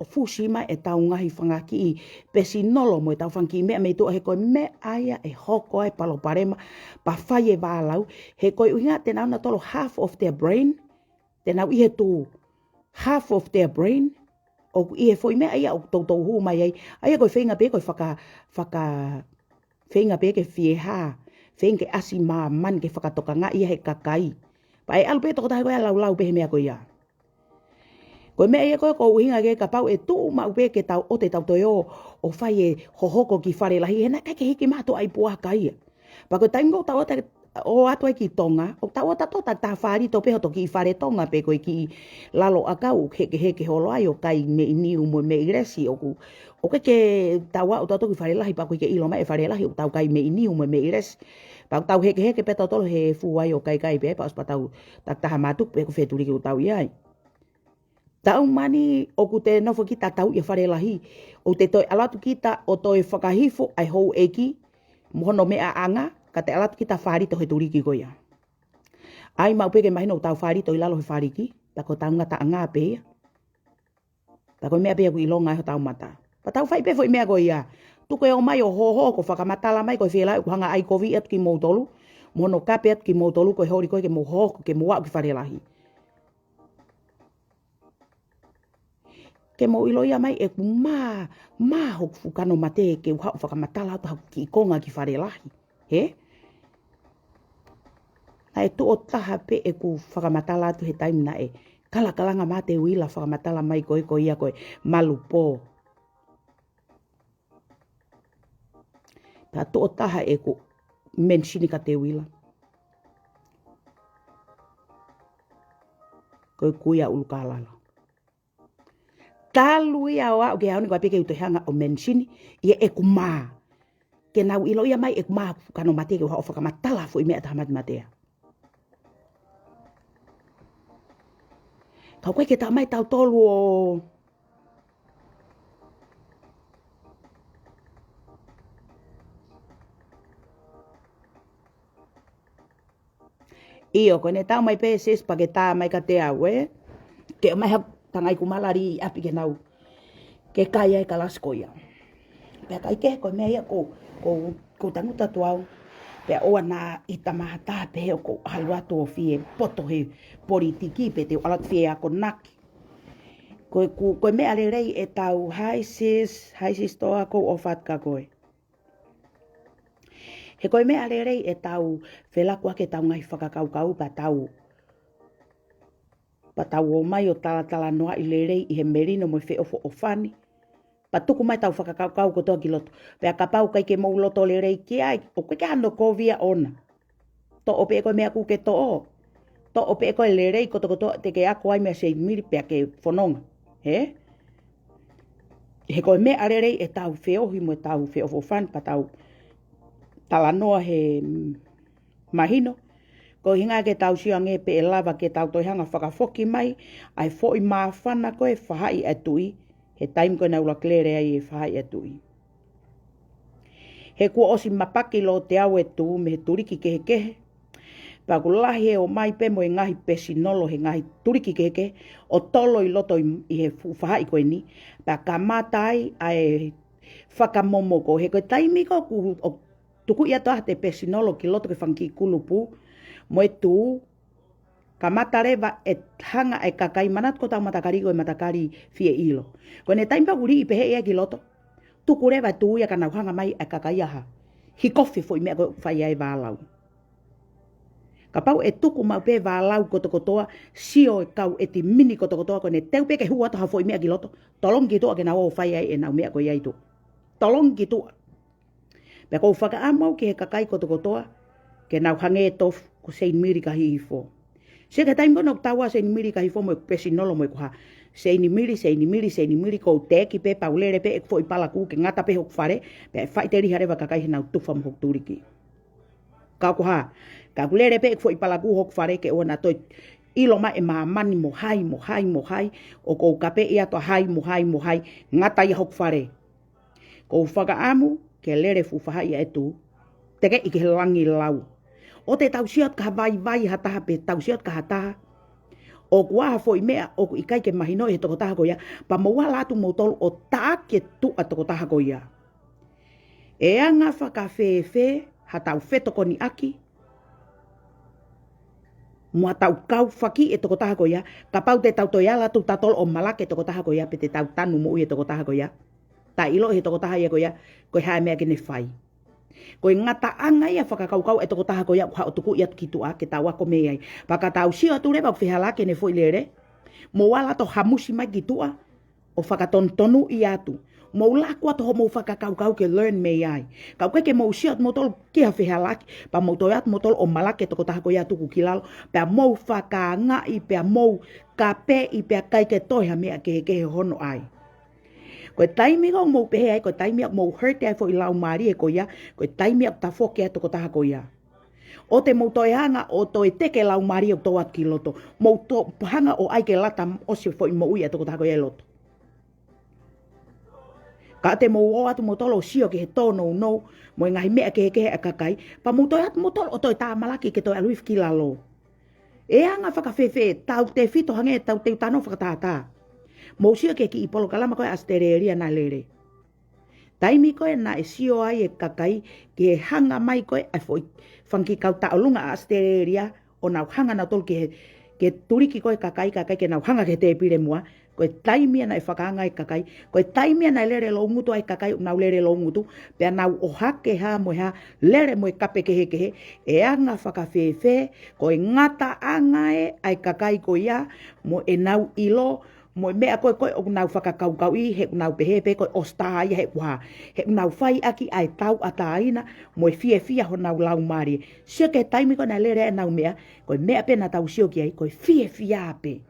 fusi mai e tau ngaahi fanga kiʻi pesinolo mo e tau fanga kiʻi meʻa mei tuʻa, he ko e meʻa ia ʻe hoko ai e palopalema, pea fai e vālau. He ko e ʻuhinga te nau ō tautolu half of their brain, te nau ʻi he tuʻu half of their brain, ʻoku ʻi he foʻi meʻa ia ʻoku toutou hū mai ai. ʻA ia ko e feinga pē ko e faka, faka, feinga pē ke fie hā, feinga ke ʻasi māmani ke fakatokangaʻi ia he kakai. Pea ʻe ʻalu pē tokotaha ko ia ʻo laulau pē he meʻa ko ia. Ko e meʻa ia ko ē ʻoku ou ʻuhinga ki ai, kapau ʻe tuʻu maʻu pē ke tau ō te tau toe ō ʻo fai e hohoko ki Fale Lahi, he naʻe ʻikai ke hiki mai ha tuʻa ʻi puaka ia. Pea ko e taimi ko ē ʻoku tau ō atu ai ki Tonga, ʻoku tau ō tautolu ʻo tā fālito pē hoto kiʻi fale Tonga pe ko e kiʻi lalo ʻakau, ʻoku hekeheke holo ai ʻo kai meʻi niu mo e meʻi lesi, ʻoku, ʻoku ʻikai ke tau aʻu tautolu ki Fale Lahi pea ʻoku ʻikai ke ʻilo mai ʻe Fale Lahi ʻoku tau kai meʻi niu mo e meʻi lesi. Pea ʻoku tau hekeheke pē tautolu he fua ai ʻo kai kai pē, pea ʻosi pea tau takitaha mātuku pe ko fē tuliki ʻoku tau ʻi ai. Taimi ni ʻoku te nofo kita tau ʻi Fale Lahi, ʻoku te toe ʻalu atu kita ʻo toe fakahifo ʻa e houʻeiki mo hono meʻaʻanga, ka te ʻalu atu kita fālito he tuliki ko ia. ʻAi maʻu pē ke mahino ʻoku tau fālito ʻi lalo he faliki, pea ko e tau ngataʻanga pē ia. Pea ko e meʻa pē ia ʻoku ʻilonga ai hotau mata. Pea tau fai pē foʻi meʻa ko ia. Tuku e ō mai ʻo hohoko fakamatala mai ko e fē lā ʻoku hanga ʻai kovi atu kimoutolu, mo hono kape atu kimoutolu ko e holi ko ē ke mou hohoko ke mou aʻu ki Fale Lahi. Ke mou ʻiloʻi mai ʻeku mā, mā hoku fuʻu kano mate ke u haʻu ʻo fakamatala atu haku kiʻi konga ki Fale Lahi. Hē? Naʻe tuʻo taha pē ʻeku fakamatala atu he taimi naʻe kalakalanga mai ʻa Teuila ʻo fakamatala mai ko ē ko ia ko e malu pō. Pea tuʻo taha ʻeku mention kia Teuila. Ko e kui ʻa ʻUlukālala. Talu ia ʻo aʻu ki he ʻaho ni ʻoku ʻikai pē ke u toe hanga ʻo mention ia ʻeku mā. Ke nau ʻiloʻi mai ʻeku mā kano mate ke u haʻu ʻo fakamatala foʻi meʻa taha matematea. Ka ʻoku ʻikai ke tā mai tautolu ʻo ʻIo, ko ʻene tau mai pē sis pea ke tā mai kiate au, ē. Ke ʻomai ha tangai kumalari ʻi ʻapi ke nau. Ke kai ai e kalasi ko ia. Pea kai kehe ko e meʻa ia ko, ko, ko tangutu atu au. Pea ʻoua naʻa ʻita mahalo pē ʻoku ou ʻalu atu ʻo fie poto he politiki pe te u ʻalu atu fie akonaki. Ko e ku-, ko e meʻa lelei ʻetau hai sis, hai sis toa ʻoku ou ʻofa atu kia koe. He ko e meʻa lelei ʻetau felaku ake ʻetau ngaahi fakakaukau pea tau, pea tau ō mai ʻo talatalanoaʻi lelei ʻi he melino mo e feʻofoʻofani. Pea tuku mai ʻetau fakakaukau kotoa ki loto. Pea kapau ʻikai ke mou loto lelei ki ai, ʻoku ʻikai ke ʻi ai hano kovi ia ʻona. Toʻo pē ko e meʻa ʻoku ke toʻo. Toʻo pē ko e lelei kotokotoa te ke ako ai meia Seinimili pea ke fononga. Hē? He ko e meʻa lelei ʻetau feohi mo ʻetau feʻofoʻofani pea tau talanoa he, mm, mahino. Ko e ʻuhinga ke tau sio ange pe ʻe lava ke tau toe hanga ʻo fakafoki mai ʻa e foʻi māfana ko e faʻahi ʻa e tuʻi, he taimi ko ē naʻe ʻuluaki lele ai e faʻahi ʻa e tuʻi. He kuo ʻosi mapaki loto ʻa e tuʻi mei he tuliki kehekehe. Pea ʻoku lahi e ō mai pē mo e ngaahi pesinolo he ngaahi tuliki kehekehe ʻo tolo ʻi loto ʻi, ʻi he fuʻu faʻahi ko eni. Pea kamata ai ʻa e fakamomoko. He ko e taimi ko ē ʻoku, ʻoku tukuʻi atu ai ʻete pesinolo ki loto ki he fanga kiʻi kulupu mo e tuʻi, kamata leva ʻe hanga ʻe he kakai, manatu ko ʻetau matakali ko e matakali fie ʻilo. Ko ʻene taimi pē ʻoku liʻi pehē ia ki loto, tuku leva e tuʻi ia ka nau hanga mai e kakai ʻo hikofi e foʻi meʻa ko ē ʻoku fai ai e vālau. Kapau ʻe tuku maʻu pē e vālau kotokotoa, sio e kau ʻetimini kotokotoa ko ʻene teu pē ke hū atu ha foʻi meʻa ki loto, tolongi ki tuʻa ke nau ō ʻo fai ai ʻenau meʻa ko ia ʻi tuʻa. Tolongi ki tuʻa. Pea ʻoku ou fakaʻamu au ki he kakai kotokotoa, ke nau hangē tofu ko Seinimili ka Hihifo. Sio ki he taimi ko ē naʻa ku tau ʻa Seinimili ka Hihifo mo e pesinolo mo e kuo hā. Seinimili, Seinimili, Seinimili, ʻoku ou teʻeki pē pea u lele pē ʻeku foʻi palakū ke ngata pē hoku fale, pea ʻe faʻiteliha leva e kakai heʻenau tufa mo hoku tuliki. Ka kuo hā, ka ʻoku lele pē ʻeku foʻi palakū hoku fale ke ʻoua naʻa toe ʻilo mai ʻe māmani mo hai, mo hai, mo hai, ʻoku ou kapeʻi atu ʻa hai, mo hai, mo hai, ngata ia hoku fale. ʻOku ou fakaʻamu ke lele e fuʻu faʻahi ʻa e tuʻi, tekeʻi ki he langi lau. ʻOua te tau sio atu ki ha vaivai ha taha pe tau sio atu ki ha taha. ʻOku ʻi ai ha foʻi meʻa ʻoku ʻikai ke mahinoʻi he tokotaha ko ia, pea mou ala atu moutolu ʻo taʻaki e tuʻa tokotaha ko ia. ʻE anga fakafēfē ha tau fetokoniʻaki mo ha tau kau faki e tokotaha ko ia, kapau te tau toe ala atu tautolu ʻo malaki e tokotaha ko ia, pe te tau tanu moʻui e tokotaha ko ia, taʻe ʻiloʻi he tokotaha ia ko ia ko e hā e meʻa ke ne fai. Ko e ngataʻanga ia fakakaukau e tokotaha ko ia ʻoku haʻu ʻo tukuʻi atu ki tuʻa ke tau ako mei ai. Pea ka tau sio atu leva ʻoku fehālaaki ʻene foʻi lele, mou ala atu ʻo hamusi mai ki tuʻa ʻo fakatonutonu atu. Mou laku atu hoʻomou fakakaukau ke learn mei ai. Ka ʻoku ʻikai ke mou sio atu moutolu ki ha fehālaaki, pea mou toe atu moutolu ʻo malaki e tokotaha ko ia ʻo tuku ki lalo, pea mou fakaangaʻi, pea mou kapeʻi, pea ʻikai ke toe ha meʻa kehekehe hono ʻai. Ko e taimi ko ē ʻoku mou pehē ai, ko e taimi ia ʻoku mou hurt ai e foʻi laumālie ko ia, ko e taimi ia ʻoku tafoki ai e tokotaha ko ia. ʻOua te mou toe hanga ʻo toe teke e laumālie ʻoku tō atu ki loto. Mou toe hanga ʻo ʻai ke lata ʻosi e foʻi moʻui ʻa e tokotaha ko ia ʻi loto. Ka te mou ō atu moutolu ʻo sio ki he tōnounou mo e ngaahi meʻa kehekehe ʻa e kakai, pea mou toe atu moutolu ʻo toe tāmalaki ke toe ʻalu hifo ki lalo. ʻE anga fakafēfē, tautefito hangē tautefito tano fakatātā. Mou sio ki he kiʻi polokalama ko ē ʻAositelēlia naʻe lele. Taimi ko ē naʻe sio ai e kakai ki he hanga mai ko ē ʻa e foʻi fanga kiʻi kau tauʻolunga ʻa ʻAositelēlia ʻo nau hanga nautolu ki he, ki he tuliki ko ē kakai, kakai ke nau hanga ki he tēpile muʻa, ko e taimi ia naʻe fakaanga ai e kakai, ko e taimi ia naʻe lele loungutu ai e kakai ʻoku nau lele loungutu, pea nau ʻohake hā mo e hā, lele mo e kape kehekehe, ʻe anga fakafēfē, ko e ngataʻanga ē ʻa e kakai ko ia, mo ʻenau ʻilo, mo e meʻa ko ē ko ē ʻoku nau fakakaukauʻi, he ʻoku nau pehē pē ko e ʻositā ia he ʻoku hā, he ʻoku nau fai ʻaki ʻa e tauʻatāina, mo e fiefia honau laumālie. Sio ki he taimi ko ē naʻe lele ai ʻenau meʻa, ko e meʻa pē naʻa tau sio ki ai, ko e fiefia pē.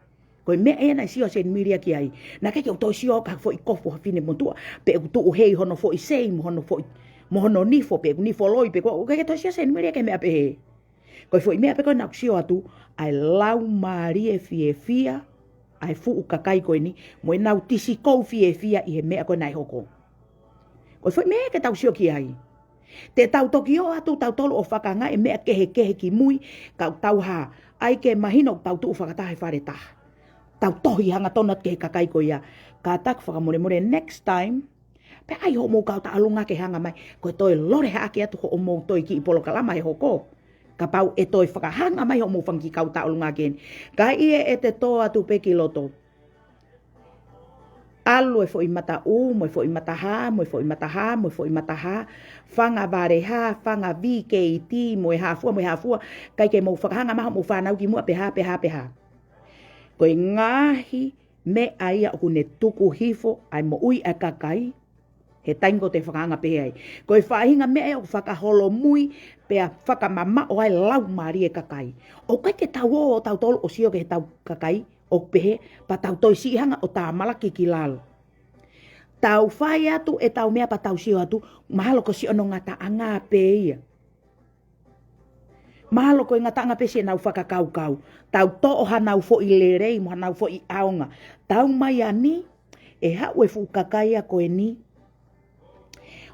Ko e meʻa ia naʻe sio ʻa Seinimilia ki ai. Naʻe ʻikai ke u toe sio ki ha foʻi kofu ʻo ha finemotuʻa, pe ʻoku tuʻu hei hono foʻi sei, mo hono foʻi, mo hono nifo, pe ʻoku nifo loi, pe ko, ʻikai ke toe sio ʻa Seinimilia ki he meʻa pehē. Ko e foʻi meʻa pē ko ē naʻa ku sio atu, ʻa e laumālie fiefia ʻa e fuʻu kakai ko eni, mo ʻenau tisikou fiefia ʻi he meʻa ko ē naʻe hoko. Ko e foʻi meʻa ke tau sio ki ai. Te tau toki ō atu tautolu ʻo fakaanga e meʻa kehekehe ki mui, ka ʻoku tau hā, ʻai ke mahino ʻoku tau tuʻu fakataha he fale taha. Tau tohi hangatonu atu ki he kakai ko ia. Kātaki fakamolemole next time, pea ʻai hoʻomou kau tauʻolunga ke hanga mai, ko e toe lole haʻaki atu hoʻomou toe kiʻi polokalama he hoko. Kapau ʻe toe fakahanga mai hoʻomou fanga kiʻi kau tauʻolunga ki heni. Ka ʻi heʻete tō atu pē ki loto. ʻAlu e foʻi mataʻu, mo e foʻi matahā, mo e foʻi matahā, mo e foʻi matahā, fanga vale hā, fanga V K T, mo e hā fua, mo e hā fua, ʻikai ke mou fakahanga mai hoʻomou fānau ki muʻa pe hā, pe hā, pe hā. Ko e ngaahi meʻa ia ʻoku ne tuku hifo ʻa e moʻui ʻa e kakai, he taimi ko ē te fakaanga pehē ai. Ko e faʻahinga meʻa ia ʻoku fakaholomui pea fakamamaʻo ai e laumālie e kakai. ʻOku ʻikai ke tau ō ʻo tautolu ʻo sio ki heʻetau kakai ʻoku pehē, pea tau toe siʻi hanga ʻo tāmalaki ki lalo. Tau fai atu ʻetau meʻa pea tau sio atu, mahalo ko siʻono ngataʻanga pē ia. Mahalo ko e ngataʻanga pē siʻenau fakakaukau. Tau toʻo hanau foʻi lelei mo hanau foʻi ʻaonga. Tau mai ʻa eni, ʻe haʻu e fuʻu kakai ia ko eni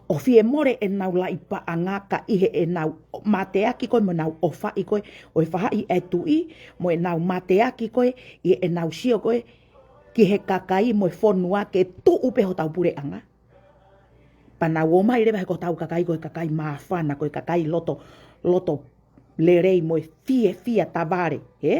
ʻo fie mole ʻenau laʻi paʻanga ka ʻi heʻenau mateaki ko ē mo ʻenau ʻofaʻi ko ē ʻo e faʻahi ʻa e tuʻi, mo ʻenau mateaki ko ē ʻi heʻenau sio ko ē ki he kakai mo e fonua ke tuʻu pē hotau puleʻanga. Pea nau ō mai leva he ko hotau kakai ko e kakai māfana, ko e kakai loto, loto lelei mo e fiefia tavale, hē?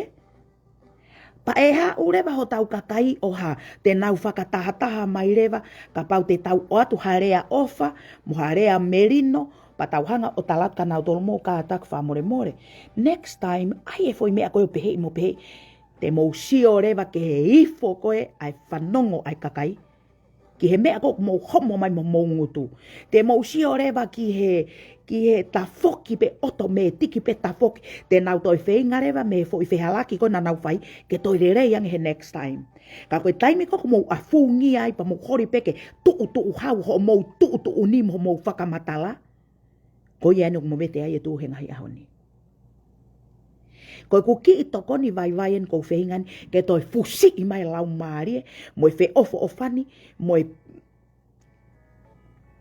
Pea ʻe haʻu leva hotau kakai ʻo hā, te nau fakatahataha mai leva, kapau te tau ʻoatu ha lea ʻofa, mo ha lea melino, pea tau hanga ʻo tala atu kia nautolu, mou kātaki fakamolemole. Next time, ʻai e foʻi meʻa ko ē ʻoku pehē mo pehē, te mou sio leva ki he ifo ko ē ʻa e fanongo ʻa e kakai ki he meʻa ko ē ʻoku mou homo mai mo homou ngutu. Te mou sio leva ki he, ki he tafoki pē ʻotomētiki pē tafoki. Te nau toe feinga leva mei he foʻi fehālaaki ko ē naʻa nau fai ke toe lelei ange he next time. Ka ko e taimi ko ē ʻoku mou ʻafungia ai pea mou holi pē ke tuʻutuʻu hau hoʻomou tuʻutuʻuni mo homou fakamatala. Ko ia eni ʻoku movete ai e tuʻu he ngaahi ʻaho ni. Ko ʻeku kiʻi tokoni vaivai eni ʻoku ou feinga eni ke toe fusiʻi mai e laumālie, mo e feʻofoʻofani, mo e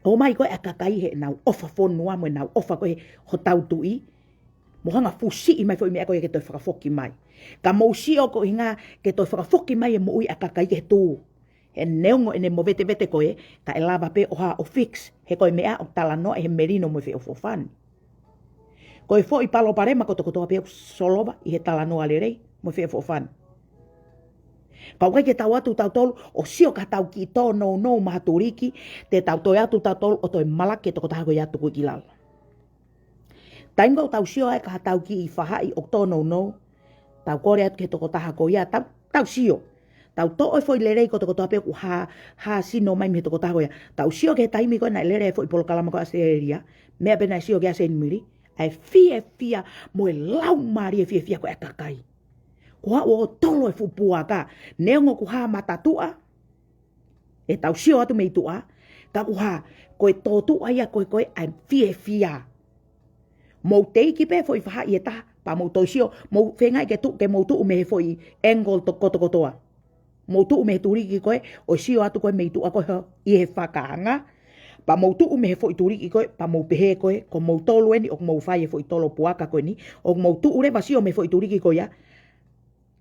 ō mai ko ē ʻa e kakai heʻenau ʻofa fonua, mo ʻenau ʻofa ko ē hotau tuʻi, Mo hanga fusiʻi mai foʻi meʻa ko ia ke toe fakafoki mai. Ka mou sio ko e ʻuhinga ke toe fakafoki mai e moʻui ʻa e kakai ki he tuʻa. He neongo ʻene movetevete ko ē, ka ʻe lava pē ʻo hā ʻo fix. He ko e meʻa ʻoku talanoa ʻe he melino mo e feʻofoʻofani. Ko e foʻi palopalema kotokotoa pē ʻoku solova ʻi he talanoa lelei mo e feʻofoʻofani. Ka ʻoku ʻikai ke tau ō atu tautolu ʻo sio ki ha tau kiʻi tōnounou maha tuliki, te tau toe ō atu tautolu ʻo toe malaki e tokotaha ko ia ʻo tuku ki lalo. Taimi ko ē ʻoku tau sio ai ki ha tau kiʻi faʻahi ʻoku tōnounou, tau kole atu ki he tokotaha ko ia, tau, tau sio. Tau toʻo e foʻi lelei kotokotoa pē ʻoku hā, hā sino mai mei he tokotaha ko ia. Tau sio ki he taimi ko ē naʻe lele ai e foʻi polokalama ko ē ʻa ʻAositelēlia, meʻa pē naʻe sio ki ai ʻa Seinimili, ʻa e fiefia mo e laumālie fiefia ko ē ʻa e kakai. Ko e haʻu ʻo tolo e fuʻu puaka, neongo ʻoku hā matatuʻa, ʻe tau sio atu mei tuʻa, ka ʻoku hā, ko e tōtuʻa ia ko ē ko ē ʻa e fiefia. Mou teiki pē foʻi faʻahi ʻe taha, pea mou toe sio, mou feingaʻi ke tuʻu, ke mou tuʻu mei he foʻi angle to-, kotokotoa. Mou tuʻu mei he tuliki ko ē, ʻo sio atu ko ē mei tuʻa ko ē ʻi he fakaanga. Pea mou tuʻu mei he foʻi tuliki ko ē, pea mou pehē ko ē, ko moutolu eni ʻoku mou fai e foʻi tolo puaka ko eni, ʻoku mou tuʻu leva sio mei he foʻi tuliki ko ia,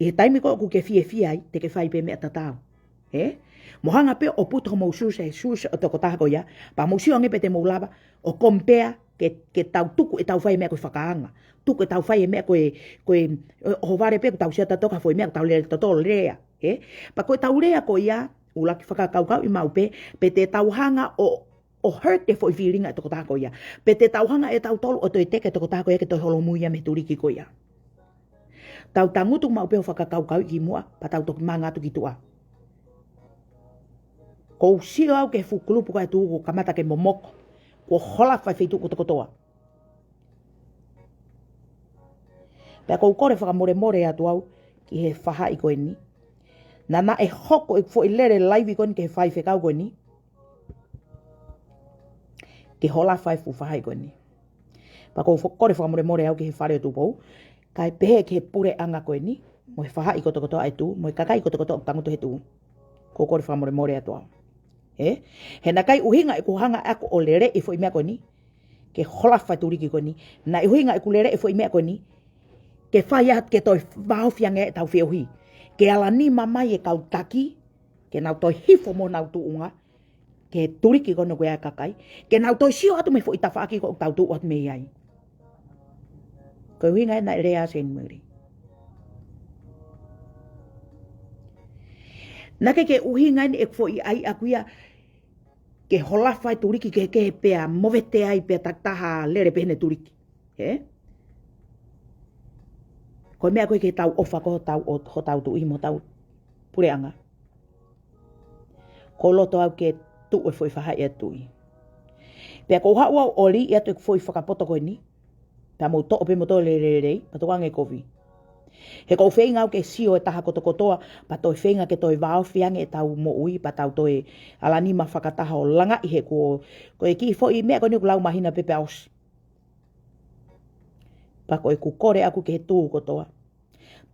ʻi he taimi ko ē ʻoku ke fiefia ai, te ke fai pē meʻa tatau. Ē? Mou hanga pē ʻo put homou shoes he shoes ʻo e tokotaha ko ia, pea mou sio ange pe te mou lava ʻo compare ke, ke tau tuku ʻetau fai e meʻa ko e fakaanga. Tuku ʻetau fai e meʻa ko e, ko e, ʻo, ʻo vale pē ʻoku tau sio tautolu ki ha foʻi meʻa ʻoku tau lele tautolu lea. Ē? Pea ko ʻetau lea ko ia, ʻuluaki fakakaukauʻi maʻu pē, pe te tau hanga ʻo ʻo hurt e foʻi feeling ʻa e tokotaha ko ia. Pe te tau hanga ʻe tautolu ʻo toe teke e tokotaha ko ia ke toe holomui ia mei he tuliki ko ia. Tau tangutu maʻu pē ʻo fakakaukauʻi ki muʻa, pea tau toki manga atu ki tuʻa. Ko u sio au ki he fuʻu kulupu ko ē ʻa e tuʻu kuo kamata ke momoko, kuo hola fai feituʻu kotokotoa. Pea ko u kole fakamolemole atu au ki he faʻahi ko eni. Naʻa, naʻe hoko e foʻi lele laivi ko eni ki he faifekau ko eni. Ke hola fai fuʻu faʻahi ko eni. Pea ko u fo-, kole fakamolemole au ki he Fale ʻo Tupou. Kae pehē ki he puleʻanga ko eni. Mo e faʻahi kotokotoa ʻa e tuʻu. Mo e kakai kotokotoa ʻoku tangutu he tuʻu. Ko u kole fakamolemole atu au. Ē? He naʻe ʻikai ʻuhinga ʻeku hanga ʻe au ʻo lele e foʻi meʻa ko eni. Ke hola fai tuliki ko eni. Naʻe ʻuhinga ʻeku lele e foʻi meʻa ko eni. Ke fai atu ke toe vāofi ange ʻetau feohi. Ke ala nima mai e kau taki. Ke nau toe hifo mo nau tuʻunga. Ke tuliki ko eni ko ia ʻa e kakai. Ke nau toe sio atu mei he foʻi tafaʻaki ko ē ʻoku tau tuʻu atu mei ai. Ko e ʻuhinga ē naʻe lea ʻa Seinimili. Naʻe ʻikai ke ʻuhinga eni ʻeku foʻi ʻai ʻaku ia ke hola fai tuliki kehekehe pea movete ai pea takitaha lele pē heʻene tuliki. Ē? Ko e meʻa ko ē ke tau ʻofa ko ē hotau, ʻo, hotau tuʻi mo hotau puleʻanga. Ko u loto au ke tuʻu e foʻi faʻahi ʻa e tuʻi. Pea ko u haʻu au ʻo liʻi atu e foʻi fakapoto ko eni. Pea mou toʻo pē moutolu e lelei, pea tukuange kovi. He ko u feinga au ke sio e taha kotokotoa, pea toe feinga ke toe vāofi ange ʻetau moʻui, pea tau toe ala nima fakataha ʻo langaʻi he kuo, ko e kiʻi foʻi meʻa ko eni ʻoku lau māhina pē pea ʻosi. Pea ko ʻeku kole ʻaku ki he tuʻu kotoa.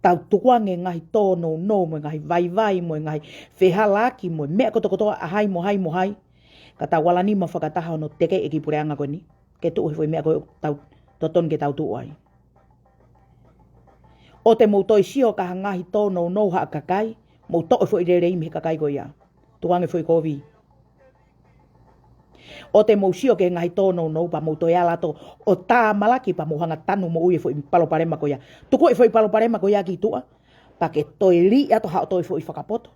Tau tukuange e ngaahi tōnounou mo e ngaahi vaivai mo e ngaahi fehālaaki mo e meʻa kotokotoa ʻa hai mo hai mo hai. Ka tau ala nima fakataha hono teke e kiʻi puleʻanga ko eni. Ke tuʻu he foʻi meʻa ko ē ʻoku tau totonu ke tau tuʻu ai. ʻOua te mou toe sio ki ha ngaahi tōnounou ha kakai, mou toʻo e foʻi lelei mei he kakai ko ia. Tukuange foʻi kovi. ʻOua te mou sio ki he ngaahi tōnounou pea mou toe ala atu ʻo tāmalaki pea mou hanga tanu moʻui e foʻi palopalema ko ia. Tuku e foʻi palopalema ko ia ki tuʻa, pea ke toe liʻi atu haʻo toe foʻi fakapoto.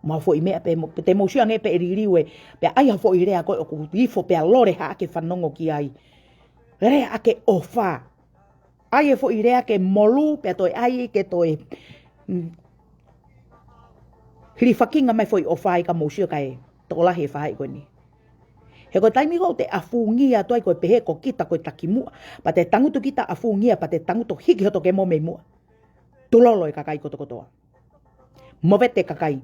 Mo ha foʻi meʻa pē mo, te mou sio ange pē ʻe liliu ē, pea ʻai ha foʻi lea ko ē ʻoku ifo pea lole haʻake fanongo ki ai. Lea ʻa e ʻofa. ʻAi e foʻi lea ke molū, pea toe ʻai ke toe, mm, hilifakinga mai foʻi ʻofa ai ka mou sio kae tokolahi e faʻahi ko eni. He ko e taimi ko ē ʻoku te ʻafungia atu ai ko e pehē ko kita ko e takimuʻa, pea te tangutu kita ʻafungia, pea te tangutu hiki hoto kemo mei muʻa. Tulolo e kakai kotokotoa. Movete e kakai.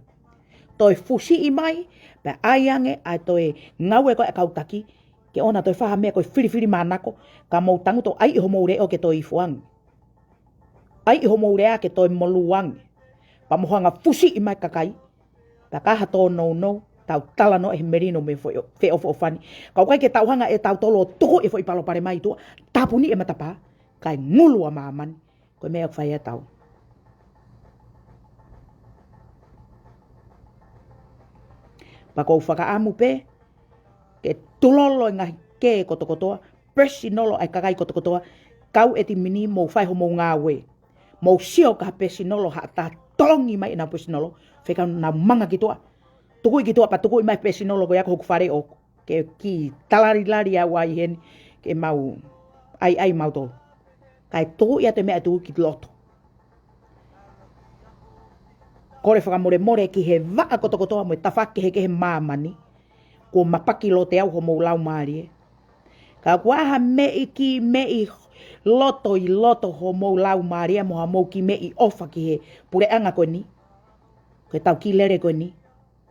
Toe fusiʻi mai, pea ʻai ange ʻa e toe ngāue ko ē ʻa e kau taki, ke ʻoua naʻa toe fai ha meʻa ko e filifilimānako, ka mou tangutu ʻai homou leʻo ke toe ifo ange. ʻAi homou lea ke toe molū ange. Pea mou hanga fusiʻi mai e kakai. Pea ka ha tōnounou, tau talanoa he melino mo e foʻi feʻofoʻofani. Ka ʻoku ʻikai ke tau hanga ʻe tautolu ʻo tuku e foʻi palopalema ʻi tuʻa, tāpuni e matapā. kae ngulu ʻa māmani, ko e meʻa ʻoku fai ʻe taua. Pea ʻoku ou fakaʻamu pē ke tulolo e ngaahi kē kotokotoa, pēsinolo ʻa e kakai kotokotoa, kau ʻetimini, mou fai homou ngāue. Mou sio ki ha pēsinolo, haʻa tolongi mai ʻenau pēsinolo, fekau nau manga ki tuʻa. Tukuʻi ki tuʻa pea tukuʻi mai pēsinolo ko ia ki hoku fale ʻo ke kiʻi talilali au ai heni ke mau ʻai ʻai mautolu. Kae tukuʻi atu e meʻa ʻe tuku ki loto. Kole fakamolemole ki he vaʻa kotokotoa mo e tafaʻaki kehekehe ʻo māmani, kuo mapaki loto ʻi homou laumālie. Ka ʻoku ʻi ai ha meʻi kiʻi meʻi loto ʻi loto homou laumālie mo hamou kiʻi meʻi ʻofa ki he puleʻanga ko eni, ko ʻetau kiʻi lele ko eni,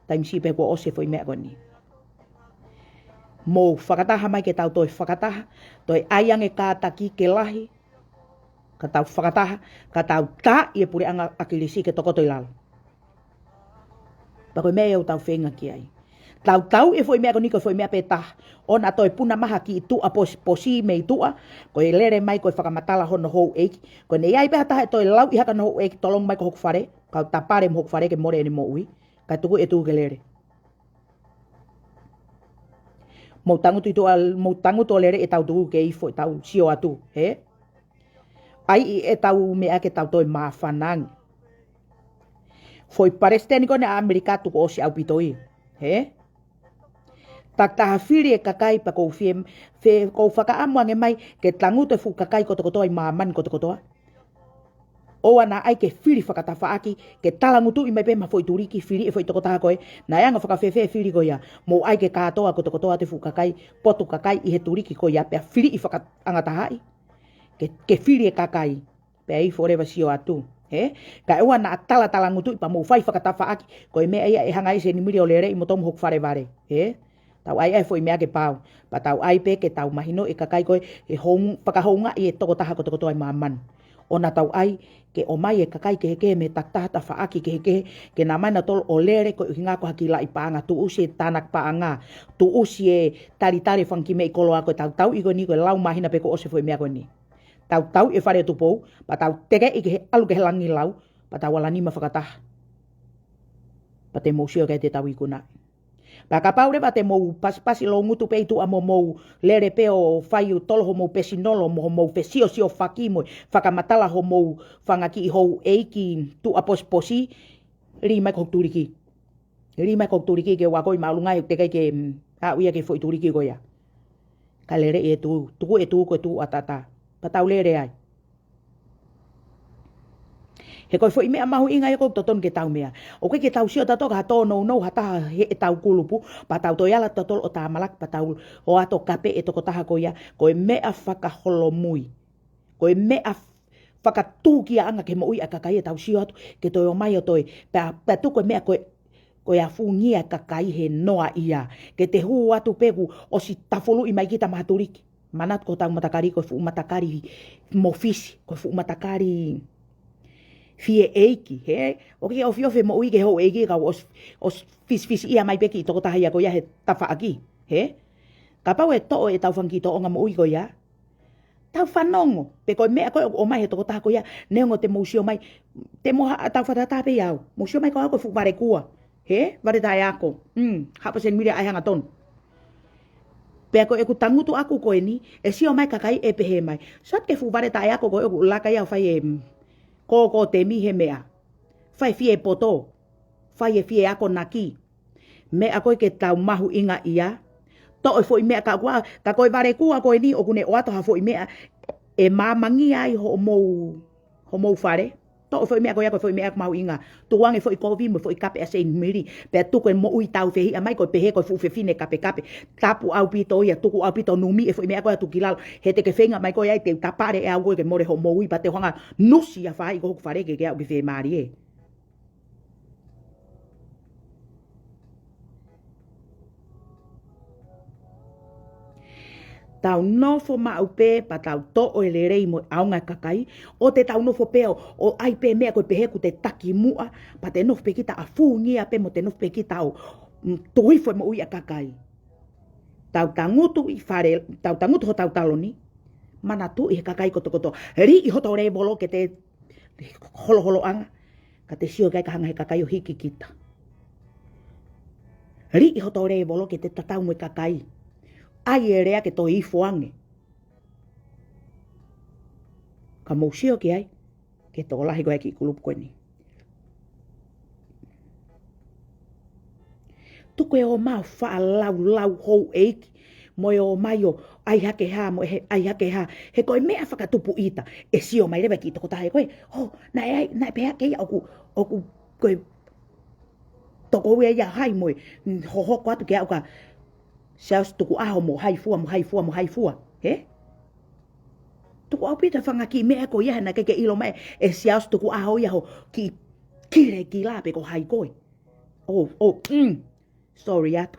taimi siʻi pē kuo ʻosi e foʻi meʻa ko eni. Mou fakataha mai ke tau toe fakataha, toe ʻai ange kātaki ke lahi, ka tau fakataha, ka tau taaʻi e puleʻanga ʻa ʻAkilisi ke tokoto ʻi lalo. Pea ko e meʻa ia ʻoku tau feinga ki ai. Tau tauʻi e foʻi meʻa ko eni ko e foʻi meʻa pē taha. ʻOua naʻa toe puna mai ha kiʻi tuʻa posi, posi mei tuʻa, ko e lele mai ko e fakamatala hono houʻeiki. Ko ʻene ʻi ai pē ha taha ʻe toe lau ʻi haka hono houʻeiki tolongi mai ki hoku fale, kau tapale mo hoku fale ke mole ʻene moʻui. Kae tuku ʻe tuku ke lele. Mou tangutu ʻi tuʻa, mou tangutu ʻo lele ʻetau tuku ke ifo ʻetau sio atu, hē? ʻAi ʻetau meʻa ke tau toe māfana ange. Foʻi palesiteni ko eni ʻa ʻAmelika tuku ʻosi ʻaupito ia, hē? Takitaha fili e kakai pea ʻoku ou fie, fe, ʻoku ou fakaʻamu ange mai ke tangutu e fuʻu kakai kotokotoa ʻi māmani kotokotoa. ʻOua naʻa ʻai ke fili fakatafaʻaki, ke talangutuʻi mai pē mei ha foʻi tuliki, fili e foʻi tokotaha ko ē, naʻe anga fakafēfē e fili ko ia, mou ʻai ke kātoa kotokotoa atu e fuʻu kakai, potu kakai ʻi he tuliki ko ia, pea fili ʻi fakaʻangatahaʻi, ke, ke fili e kakai, pea ifo leva sio atu, hē? Kae ʻoua naʻa talatalangutuʻi pea mou fai fakatafaʻaki, ko e meʻa ia ʻe hanga ʻe Seinimili ʻo lele ʻi moutolu mo hoku fale vale, hē? Tau ʻai ʻa e foʻi meʻa ke pau. Pea tau ʻai pē ke tau mahino e kakai ko ē, he houng, fakahoungaʻi e tokotaha kotokotoa ʻi māmani. ʻOua naʻa tau ʻai ke ʻomai e kakai kehekehe mei he takitaha tafaʻaki kehekehe, ke nau ō mai nautolu ʻo lele ko e ʻuhinga ko ha kiʻi laʻi paʻanga, tuʻusi e tānaki paʻanga, tuʻusi e talitali e fanga kiʻi meʻi koloa ko ē. Tau tauʻi ko eni ko e lau māhina pē kuo ʻosi e foʻi meʻa ko eni. Tau tauʻi e fale ʻo Tupou, pea tau tekeʻi ke he ʻalu ki he Langilau, pea tau ala nima fakataha. Pea te mou sio ki ai ʻetau ikunaʻi. Pea kapau leva te mou pasipasi loungutu pē ʻi tuʻa mo mou lele pē ʻo fai ʻo tolo homou pēsinolo mo homou fesiosiofaki mo e fakamatala homou fanga kiʻi houʻeiki tuʻa posiposi, lī mai ki hoku tuliki. Lī mai ki hoku tuliki ke u ako ʻi māʻolunga he ʻoku teʻeki ai ke, mm, aʻu ia ki he foʻi tuliki ko ia. Kae lele ʻe tuku, tuku ʻe tuku ko e tuʻu ʻataʻatā. Pea tau lele ai. He ko e foʻi meʻa mahuʻinga ia ʻoku totonu ke tau meʻa. ʻOku ʻikai ke tau sio tautolu ki ha tōnounou ha taha heʻetau kulupu, pea tau toe ala tautolu ʻo tāmalaki, pea tau ō atu ʻo kape e tokotaha ko ia, ko e meʻa fakaholomui. Ko e meʻa fakatūkiaʻanga ki he moʻui ʻa e kakai ʻetau sio atu, ke toe ō mai ʻo toe, pea, pea tuku e meʻa ko e, ko e afungia e kakai he noaʻia. Ke te hū atu pē kuo ʻosi tafuluʻi mai kita mei ha tuliki. Manatu ko hotau matakali ko e fuʻu matakali mo Fisi, ko e fuʻu matakali fie ʻeiki, hē? ʻOku ʻikai ke ofiofi e moʻui ki he houʻeiki ka ʻosi, ʻosi fisifisiʻia mai pē kiʻi tokotaha ia ko ia he tafaʻaki, hē? Kapau ʻe toʻo ʻetau fanga kiʻi tōʻonga moʻui ko ia, tau fanongo, pe ko e meʻa ko ē ʻoku ʻomai he tokotaha ko ia, neongo te mou sio mai, te mou ha, tau fakatātā pē ʻi au. Mou sio mai ko au ko e fuʻu vale kua. Hē? Vale taʻeako. Mm, Haʻapai Seinimili ʻa e hangatonu. Pea ko ʻeku tangutu ʻaku ko eni, ʻe sio mai kakai ʻe pehē mai. Sio atu ki he fuʻu vale taʻeako ko ē ʻoku laka ia ʻo fai e, mm, ko, ko temi he meʻa. Fai e fie poto. Fai e fie akonaki. Meʻa ko ē ke tau mahuʻingaʻia. Toʻo e foʻi meʻa ka kua, ka ko e vale kua ko eni ʻoku ne ʻoatu ha foʻi meʻa ʻe māmangia ai homou, homou fale. Toʻo e foʻi meʻa ko ia ko e foʻi meʻa mahuʻinga. Tuku ange foʻi kovi mo e foʻi kape ʻa Seinimili. Pea tuku e moʻui tāufehiʻa mai ko e pehē ko e fuʻu fefine kapekape. Tapu ʻaupito ia, tuku ʻaupito numi e foʻi meʻa ko ia tuku ki lalo. He te ke feinga mai ko ia ʻe te u tapale ʻe au ko ē ke mole hoʻo moʻui pea te u hanga nusi ʻa faʻahi ko hoku fale ke ke aʻu ki fiemālie. Tau nofo maʻu pē, pea tau toʻo e lelei mo e ʻaonga e kakai, ʻo te tau nofo pē ʻo, ʻo ʻai pē meʻa ko e pehē ʻoku te taki muʻa, pea te nofo pē kita ʻo fungia pē mo te nofo pē kita ʻo, mm, tuku hifo e moʻui ʻa e kakai. Tau tangutu ʻi fale, tau tangutu hotau taloni, Manatuʻi he kakai kotokotoa. Liʻi hoto lēvolo ke te holoholoʻanga. Ka te sio ʻikai ke hanga he kakai ʻo hiki kita. Liʻi hoto lēvolo ke te tatau mo e kakai. ʻAi e lea ke toe ifo ange. Ka mou sio ki ai, ke tokolahi ko e kiʻi kulupu ko eni. Tuku e ō mai ʻo faʻa laulau houʻeiki, mo e ō mai ʻo ʻai hake hā, mo e ʻai hake hā. He ko e meʻa fakatupu ʻita, ʻe sio mai leva e kiʻi tokotaha ko ē. ʻO, naʻe ʻai, naʻe pehē hake ia ʻoku, ʻoku, ko e toko ua ia hai mo e, mm, hohoko atu ke aʻu kia Siaosi Tukuʻaho mo hai fua, mo hai fua, mo hai fua. He? Tuku ʻaupito e fanga kiʻi meʻa ko ia he naʻe ʻikai ke ʻilo mai ʻe Siaosi Tukuʻaho ia hoʻo kiʻi kilekila pe ko hai koe. ʻO, ʻo, mm, sorry atu.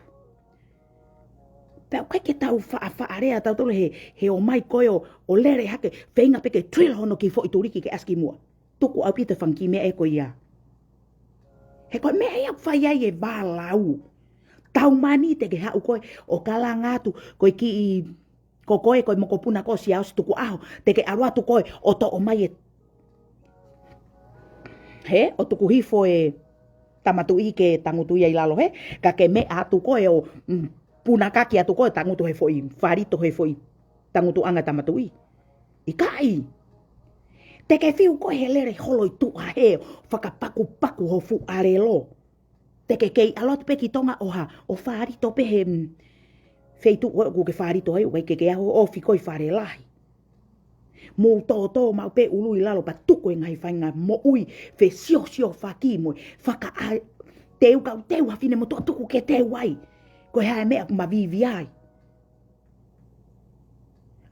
Pea ʻoku ʻikai ke tau faʻa, faʻa lea tautolu he, he ō mai ko ē ʻo, ʻo lele hake, feinga pē ke drill hono kiʻi foʻi tuliki ke ʻasi ki muʻa. Tuku ʻaupito e fanga kiʻi meʻa ko ia. He ko e meʻa ia ʻoku fai ai e vālau. Taumani te ke haʻu koe ʻo kalanga atu, ko e kiʻi, ko koe, ko e mokopuna ko Siaosi Tukuʻaho, te ke ʻalu atu koe ʻo toʻo mai e. He, ʻo tuku hifo e Tama Tuʻi ke tangutu ia ʻi lalo he, ka ke meʻa atu koe ʻo, mm, punakaki atu koe tangutu he foʻi, falito he foʻi, tangutuʻanga Tama Tuʻi. ʻIkai. Te ke fiu koe he lele holo ʻi tuʻa he, fakapakupaku ho fuʻu ʻālelo. Te ke kei ʻalu atu pē ki Tonga ʻo hā, ʻo falito pē he, mm, feituʻu ʻoku ke falito ai, ʻoku ʻikai ke ke ʻaho ofi koe ʻi fale lahi. Mou tōtō maʻu pē ʻulu ʻi lalo pea tuku e ngaahi faʻahinga moʻui fesiosiofaki mo e fakaʻa-, teu kau teu ha fine motuʻa tuku ke teu ai. Ko e hā e meʻa ʻoku ma vivia ai.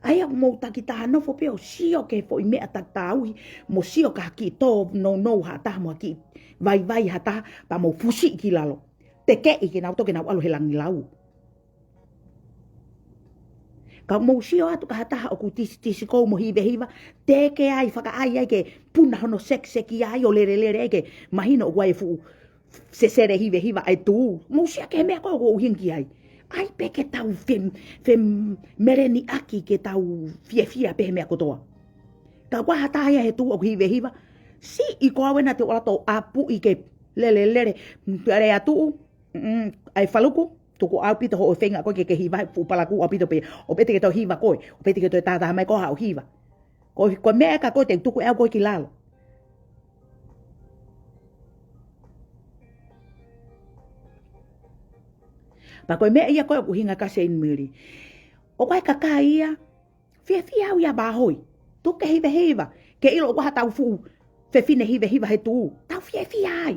ʻAi ʻa mou takitaha nofo pē ʻo sio ki he foʻi meʻa takitauhi, mo sio ki ha kiʻi tō nounou ha taha mo ha kiʻi vaivai ha taha, pea mou fusiʻi ki lalo. Tekeʻi ke nau toki nau ʻalu he langilau. Ka mou sio atu ki ha taha ʻoku tisi, tisi kou mo hivehiva, teke ai, fakaʻai ai ke puna hono sekiseki ai ʻo lelelele ai ke mahino ʻoku ʻi ai e fuʻu sesele hivehiva ʻa e tū. Mou sio ki he meʻa ko ē ʻoku ou ʻuhinga ki ai. ʻAi pē ke tau fe, fe meleni ʻaki ke tau fiefia pē he meʻa kotoa. Ka ʻoku ʻi ai ha taha ia he tū ʻoku hivehiva. Siʻi ko au ena te u ʻalu atu ʻo ʻapuʻi ke lelelele. Lele atu, mm, ʻai faluku, tuku ʻaupito hoʻo feinga ko ē ke ke hiva, fuʻu palakū ʻaupito pē. ʻO pē te ke toe hiva koe, ʻo pē te ke toe tātā mai ko ē haʻo hiva. Ko, ko e meʻa ʻe ka ko ē te u tuku ʻe au koe ki lalo. Pea ko e meʻa ia ko ē ʻoku ʻuhinga kia Seini Meli. ʻOku ʻi ai e kakai ia, fiefia au ia vāhoi. Tuku ke hivehiva, ke ʻilo ʻoku ʻi ai ha tau fuʻu fefine hivehiva he tū. Tau fiefia ai.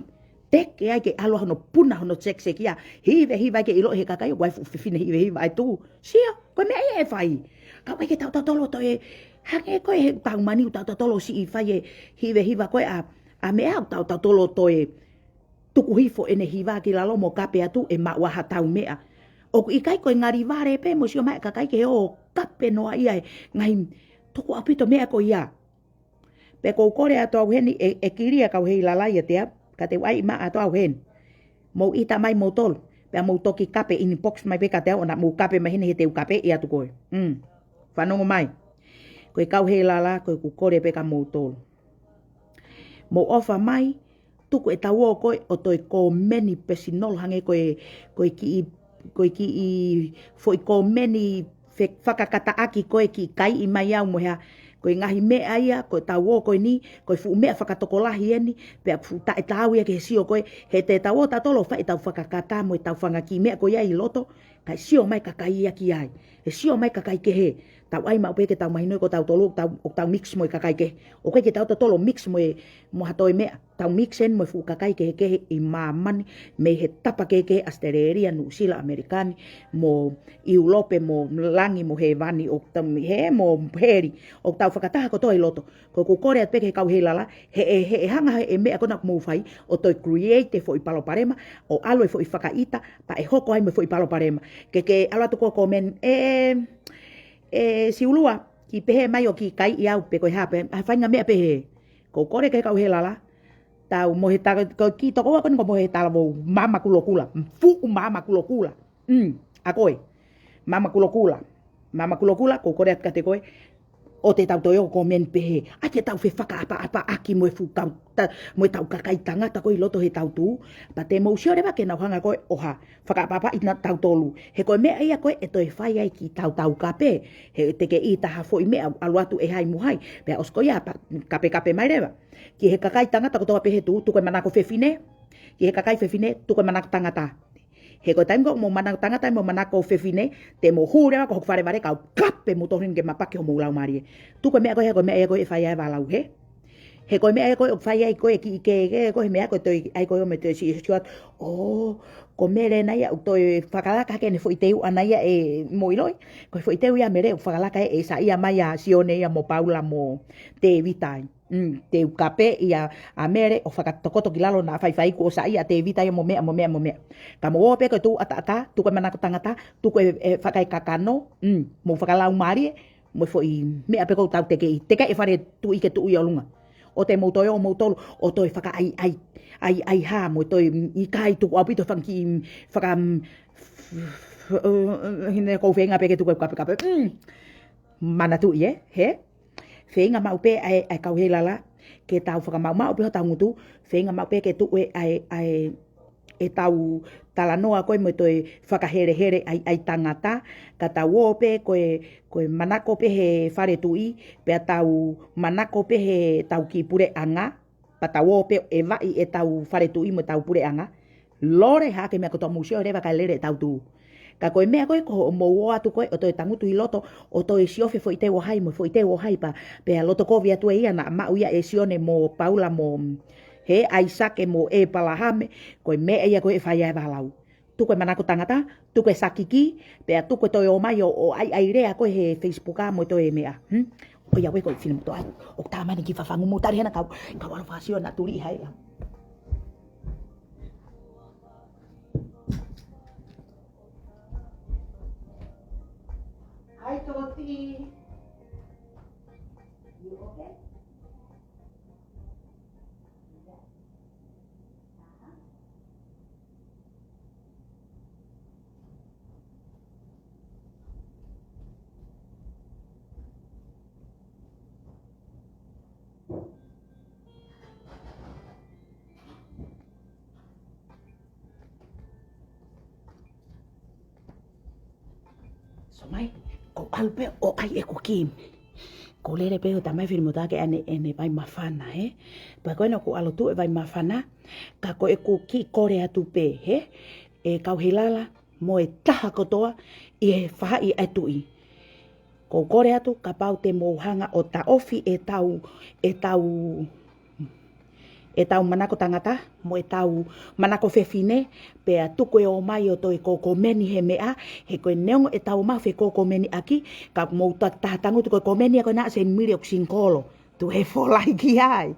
Teke ai ke ʻalu hono puna hono sekiseki ia. Hivehiva ai ke ʻilo he kakai ʻoku ʻi ai e fuʻu fefine hivehiva ʻa e tū. Sio, ko e meʻa ia ʻe fai. Ka ʻoku ʻikai ke tau tautolu toe, hangē ko ē he taumani ʻoku tau tautolu siʻi fai e hivehiva ko ē ʻa, ʻa meʻa ʻoku tau tautolu toe tuku hifo ʻene hiva ki lalo mo kape atu ʻe maʻu ha tau meʻa. ʻOku ʻikai ko e ngali vale pē mo sio mai e kakai ke ō kape noa ia e ngaahi tuku ʻaupito meʻa ko ia. Pea ʻoku ou kole atu au heni ʻe, ʻe kilia kau Heilala ia te au, ka te u ʻai maʻa atu au heni. Mou ʻita mai moutolu, pea mou toki kape inbox mai pē kiate au ʻo na mou kape mai heni he te u kapeʻi atu koe. Mm. Fanongo mai. Ko e kau Heilala, ko ʻeku kole pē kia moutolu. Mou ʻofa mai, tuku e tau ō ko ē ʻo toe kōmeni pesinolo hangē ko e, ko e kiʻi, ko e kiʻi foʻi kōmeni fe-, fakakataʻaki ko ē kiʻi kaiʻi mai au mo e hā, ko e ngaahi meʻa ia, ko e tau ō ko eni, ko e fuʻu meʻa fakatokolahi eni, pea fuʻu taʻetaau ia ki he sio ko ē, he te tau ō tautolu ʻo fai e tau fakakata mo e tau fanga kiʻi meʻa ko ia ʻi loto, kae sio mai e kakai ia ki ai. ʻE sio mai e kakai kehe. Tau ʻai maʻu pē ke tau mahinoʻi ko tautolu, tau, ʻoku tau mix mo e kakai kehe. ʻOku ʻikai ke tau tautolu mix mo e, mo ha toe meʻa. Tau mix eni mo e fuʻu kakai kehekehe ʻi māmani, mei he tapa kehekehe ʻAositelēlia, Nuʻusila, ʻAmelika ni, mo ʻIulope, mo langi, mo hēvani, ʻo tau he, mo heli, ʻoku tau fakataha kotoa ʻi loto. Ko ʻeku kole atu pē ki he kau Heilala, he ʻe, he ʻe hanga he, he meʻa ko ena ʻoku mou fai, ʻo toe create e foʻi palopalema, ʻo ʻalu e foʻi fakaʻita, pea ʻe hoko ai mo e foʻi palopalema. Ke, ke ʻalu atu ko e kōmeni, ʻe, ʻe Siulua, kiʻi pehē mai ʻo kiʻi kaiʻi au pe ko e hā pē, ha faʻahinga meʻa pehē. ʻOku ou kole ki he kau Heilala, tau mo e ta-, ko e kiʻi tokoua ko eni ko mo e talavou, Mama Kulokula, fuʻu Mama Kulokula. Mm, ʻa koe. Mama Kulokula. Mama Kulokula, ʻoku ou kole atu kiate koe. ʻo te tau toe ō comment pehē, ʻai ke tau fefakaʻapaʻapaʻaki mo e fuʻu kau, ta, mo e tau kakai tangata ko ē ʻi loto he tau tuʻu, pea te mou sio leva ke nau hanga ko ē ʻo fakaʻapaʻapaʻi kitautolu. He ko e meʻa ia ko ē ʻe toe fai ai ki tau tau kape, he te ke ʻi taha foʻi meʻa ʻalu atu ʻe hai mo hai, pea ʻosi ko ia pea kapekape mai leva. Ki he kakai tangata kotoa pē he tuʻu, tuku e manako fefine, ki he kakai fefine, tuku e manako tangata. He ko e taimi ko ē ʻoku mou manako tangata mo manako fefine, te mou hū leva ki hoku fale vale kau kape mo tohoni ke mapaki homou laumālie. Tuku e meʻa ko ē, he ko e meʻa ia ko ē ʻe fai ai e vālau he. He ko e meʻa ia ko ē ʻoku fai ai ko ē kiʻi kē, kē, ko e meʻa ko ē toe, ʻai ko ē ʻo me toe si, si, si, ʻo, ko Mele nai ia ʻoku toe fakalaka hake ʻene foʻi teu ʻana ia ʻe Moiloi. Ko e foʻi teu ia Mele ʻoku fakalaka ʻe, ʻe saiʻia mai ʻa Sione ia mo Paula mo Tēvita ai. Mm, te u kape ia ʻa Mele ʻo fakatokoto ki lalo naʻa faifai kuo saiʻia ʻa Tēvita ia mo meʻa, mo meʻa, mo meʻa. Ka mou ō pē ko e tuʻu ʻataʻatā, tuku e manako tangata, tuku e, e fakaekakano, mm, mou fakalaumālie, mo e foʻi meʻa pē ko ē ʻoku tau tekeʻi, tekeʻi e fale tuʻi ke tuʻu ʻi ʻolunga. ʻO te mou toe ō moutolu, ʻo toe fakaʻaiʻai, ʻai, ʻai hā, mo toe, mm, ʻikai tuku ʻaupito e fanga kiʻi, mm, faka, mm, hine kou feinga pē ke tuku e kapekape, mm, manatuʻi ē, he? Feinga maʻu pē ʻa e, ʻa e kau Heilala, ke tau fakamaʻumaʻu pē hotau ngutu, feinga maʻu pē ke tuʻu e, ʻa e, ʻa e, ʻetau talanoa ko ē mo e toe fakahelehele ʻai, ʻai tangata, ka tau ō pē ko e, ko e manako pē he fale tuʻi, pea tau manako pē he tau kiʻi puleʻanga, pea tau ō pē ʻo ʻevaʻi ʻetau fale tuʻi mo ʻetau puleʻanga, lole hake meʻa kotoa mou sio leva kae lele ʻetau tuʻu. Ka ko e meʻa ko ē ko hoʻomou ō atu ko ē ʻo toe tangutu ʻi loto ʻo toe siofi e foʻi teu ʻo hai mo e foʻi teu ʻo hai pea, pea loto kovi atu ē ia naʻa maʻu ia ʻe Sione mo Paula mo he ʻAisake mo ʻĒpalahame, ko e meʻa ia ko ē ʻe fai ai e vālau. Tuku e manako tangata, tuku e sakiki, pea tuku e toe ō mai ʻo, ʻo ʻaiʻai lea ko ē he Facebook ʻa mo e toe meʻa. Hmm? ʻOiauē ko e finemotuʻa ʻoku tā mai ʻeni ki fafangu, mou tali hena kau, kau ʻalu fakasio naʻa tuli ʻi hai ia. Hi, Toti. You okay? Sio mai, kou ʻalu pē ʻo ʻai ʻeku kī. Kou lele pē ʻo tā mai e finemotuʻa ke ʻai ʻene, ʻene vai māfana, he? Pea ko ena kou ʻalu ʻo tuʻu e vai māfana, ka ko ʻeku kiʻi kole atu pē, he? ʻE kau Heilala, mo e taha kotoa ʻi he faʻahi ʻa e tuʻi. Kou kole atu, kapau te mou hanga ʻo taʻofi ʻetau, ʻetau, ʻetau manako tangata, mo ʻetau manako fefine, pea tuku e ō mai ʻo toe kokomeni he meʻa, he ko e neongo ʻetau maʻu e fekōkomeni ʻaki, ka mou ta-, taha tangutu ko e komeni ia ko ena ʻa Senimili ʻoku singikolo. Tuʻu he folai ki ai.